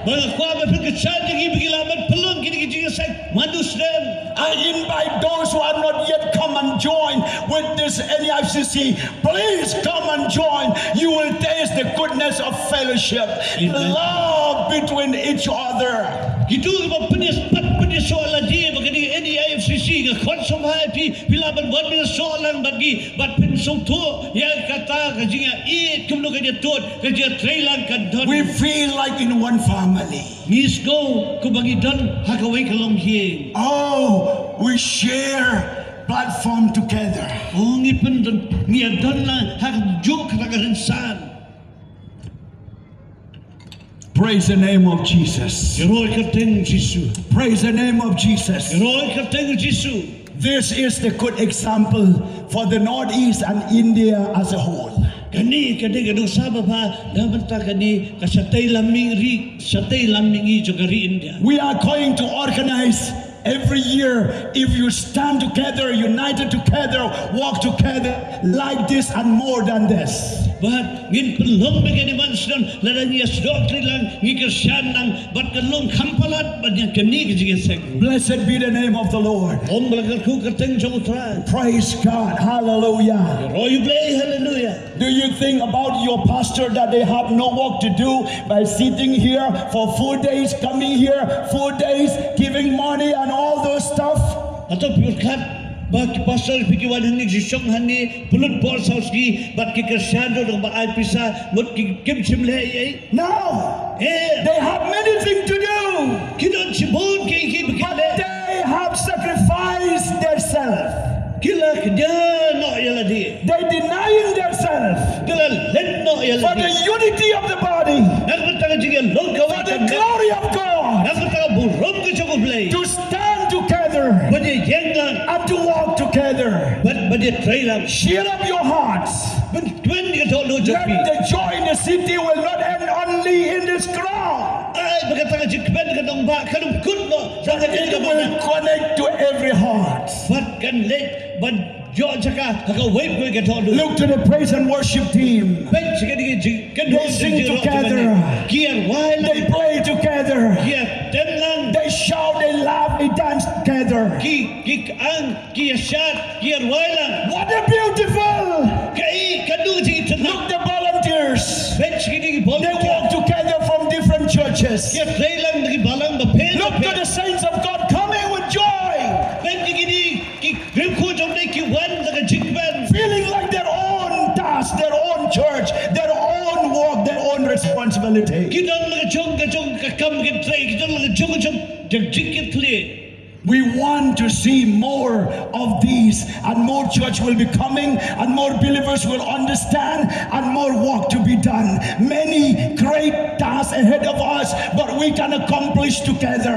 Ba nga kwah ban pynkyrshan ïa ngi ba ngin lah ban pynlong kine ki jingïaseng man u snem. I invite those who have not yet come and join with this N E I F C C. Please come and join. You will taste the goodness of fellowship, the Amen. Love between each other. Kito kiba pynïasoh, pynïasoh lade bad kane ka N E I F C C, nga khot sngewbha ïa phi, phi lah ban wan pynïasoh lang bad ngi, bad pynsngewthuh ïa kata ka jingïaieit, kumno ka jingïatud, ka jingïatreilang kan don. We feel like in one family. Ngi sngew kumba ngi don ha kawei ka longïing. Oh, we share platform together. Oh, ngi pyndon, ngi ïadon lang ha kajuh kata ka rynsan. Praise the name of Jesus. Ïaroh ïa ka kyrteng Jisu. Praise the name of Jesus. Ïaroh ïa ka kyrteng Jisu. This is the good example for the Northeast and India as a whole. Kane ka dei ka nuksa ba bha na bynta kane ka shatei lam mihngi, shatei lam mihngi jong ka ri India. We are going to organize every year. If you stand together, united together, walk together like this and more than this. Bad ngin pynlong bad kane man sdang, lada ngi ïasnoh kli lang, ngi kyrshan lang, bad kan long kham palat bad ïa kane ka jingïaseng. Blessed be the name of the Lord. Ong ba la kyrkhu ka kyrteng jong U Trai. Praise God. Hallelujah. Ïaroh ïa U Blei, hallelujah. Do you think about your pastor that they have no work to do by sitting here for four days, coming here four days, giving money and all those stuff? Hato phi kyrkhu ba ki pastor phi ki wan hangne, ki shong hangne, pynlut por saw sngi, bad ki kyrshan ruh ba ai pisa, mut ki kim shym leh ei ei? No. Eh. They have many things to do. Ki don shibun ki, ki, ki But leh. They have sacrificed themselves. Ki la kñia noh ïa lade. They denying themselves. Ki la leh noh ïa lade. For the unity of the body. Na ka bynta ka jingïalong kawei ka kynrad. For the glory of God. Na ka bynta ka burom ka jong U Blei. To stand together. Ban ïeng lang. And to walk together. Ban, ban ïatrei lang. Cheer up your hearts. Ban kmen ïa ka dohnud jong phi. Let the joy in the city will not end only in this crowd. Ai, ba kata ka jingkmen ka nongbah kan ym kut noh. But it will connect to every heart. Bad kan leit ban ïoh jaka ha kawei pa kawei ka dohnud. Look to the praise and worship team. Peit sha kane ka jingkynduh. They sing together. Ki ïarwai lang. They play together. Ki ïatem lang. They shout, they laugh, they dance together. Ki, ki kyang, ki ïashad, ki ïarwai lang. What a beautiful. Kaei kano ka jingïeit. Look, the volunteers. Peit sha kine ki volunteer. They walk together from different churches. Ki ïatrei lang na ki balang bapher bapher. Look to the saints of God coming with joy. Peit sha kine ki riewkhuid jong U Blei ki wan da ka jingkmen. Feeling like their own task, their own church, their own work, their own responsibility. Ki don la ka jong ka jong ka kam ki trei, ki don la ka jong ka jong ka jingkitkhlieh. We want to see more of these, and more church will be coming, and more believers will understand, and more work to be done. Many great tasks ahead of us, but we can accomplish together.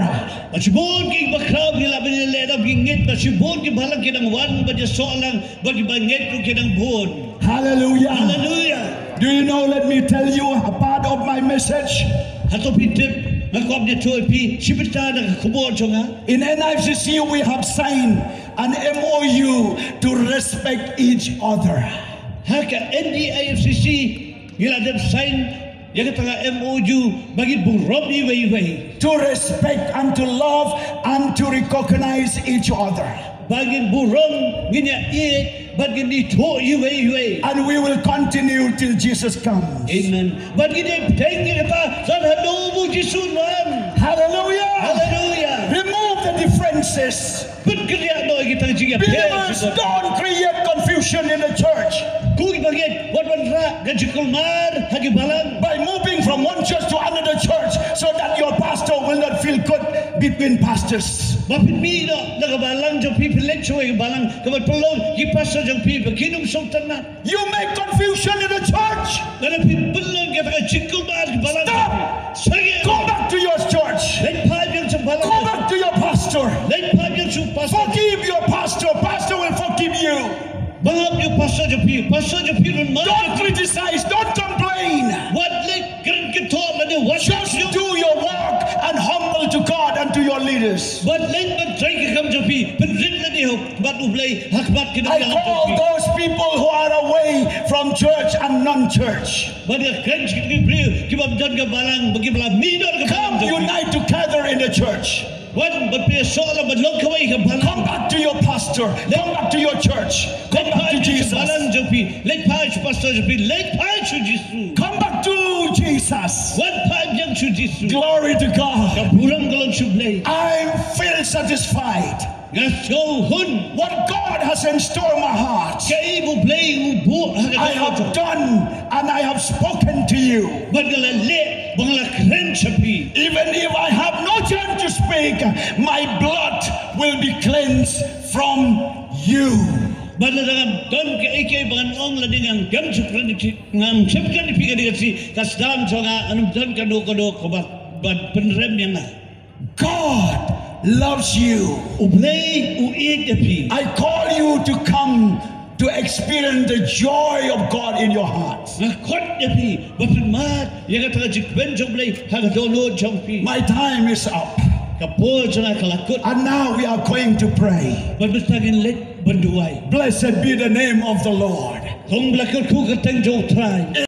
Ba shibun ki bakhraw ki la ban ïaleh da ki ngeit, ba shibun ki balang ki dang wan, ba ïasoh lang, ba ki bangeit ruh ki dang bun. Hallelujah. Hallelujah. Do you know, let me tell you a part of my message. Hato phi tip, nga kwah ban ïathuh ïa phi shi bynta na ka khubor jong nga. In N I F C C, we have signed an M O U to respect each other. Ha ka N E I F C C, ngi la dep sign ïa kata ka M O U ba ngin burom iwei ïa iwei. To respect and to love and to recognize each other. Ba ngin burom, ngin ïaieit, bad ngin ithuh iwei ïa iwei. And we will continue till Jesus comes. Amen. Bad ngin ïai bteng ïa kata, sa haduh ba u Jisu un wan. Hallelujah. Hallelujah. Remove the differences. Pynkynriah noh ïa kita ki jingïapher. Believers, don't create confusion in the church. Ko ki bangeit, wat wanrah ka jingkulmar ha ki balang. By moving from one church to another church so that your pastor will not feel good between pastors. Ba phin mih noh na ka balang jong phi, phin leit sha kawei ka balang, kaba pynlong ki pastor jong phi ba kin ym sngewtynnat. You make confusion in the church. Lada phi pynlong kata ka jingkulmar ha ki balang. Stop. Sangeh. Go back to your church. Leit phai biang sha balang. Go back to your pastor. Leit phai biang sha pastor. Forgive your pastor. Pastor will forgive you. Map ïa u pastor jong phi, pastor jong phi un map. Don't criticize, don't complain. Wat leh kren kynthoh lane wat. Just do your work leaders. Bad leit ban trei ka kam jong phi, pynrit lade ha khmat U Blei, ha khmat ki I nongïalam call jong phi. Those people who are away from church and non-church. Bad nga kren sha ki briew kiba ym don ka balang, ba kiba la mih noh ka balang Come jong phi. Unite together in the church. Wan bad pyrshah la ban long kawei ka balang. Come back to your pastor. Come back to your church. Come back to Jesus. Balang jong phi, leit phai sha pastor jong phi, leit phai sha Jisu. Come back to Jesus. Wan phai biang sha Jisu. Glory to God. Ka burom ka long sha U Blei. I feel satisfied. Nga sngew hun. What God has in store my heart, Kaei ba U Blei u buh ha ka I have done and I have spoken to you. Bad nga la leh, bad nga la kren sha phi. Even if I have no chance to speak, my blood will be cleansed from you. Bad lada ngam don kaei kaei ba ngan ong lada ngam shym kren ïa phi, ngam shym kren ïa phi ka dei ka shisha, ka sdang jong nga ngan ym don kano kano kaba ban pynrem ïa nga. God loves you. U Blei u ïeit ïa phi. I call you to come to experience the joy of God in your heart. Nga khot ïa phi ba phin mad ïa kata ka jingkmen jong U Blei ha ka dohnud jong phi. My time is up. Ka por jong nga ka la kut. And now we are going to pray. Bad mynta ngin leit ban duwai. Blessed be the name of the Lord. Kong ba la kyrkhu ka kyrteng jong U Trai.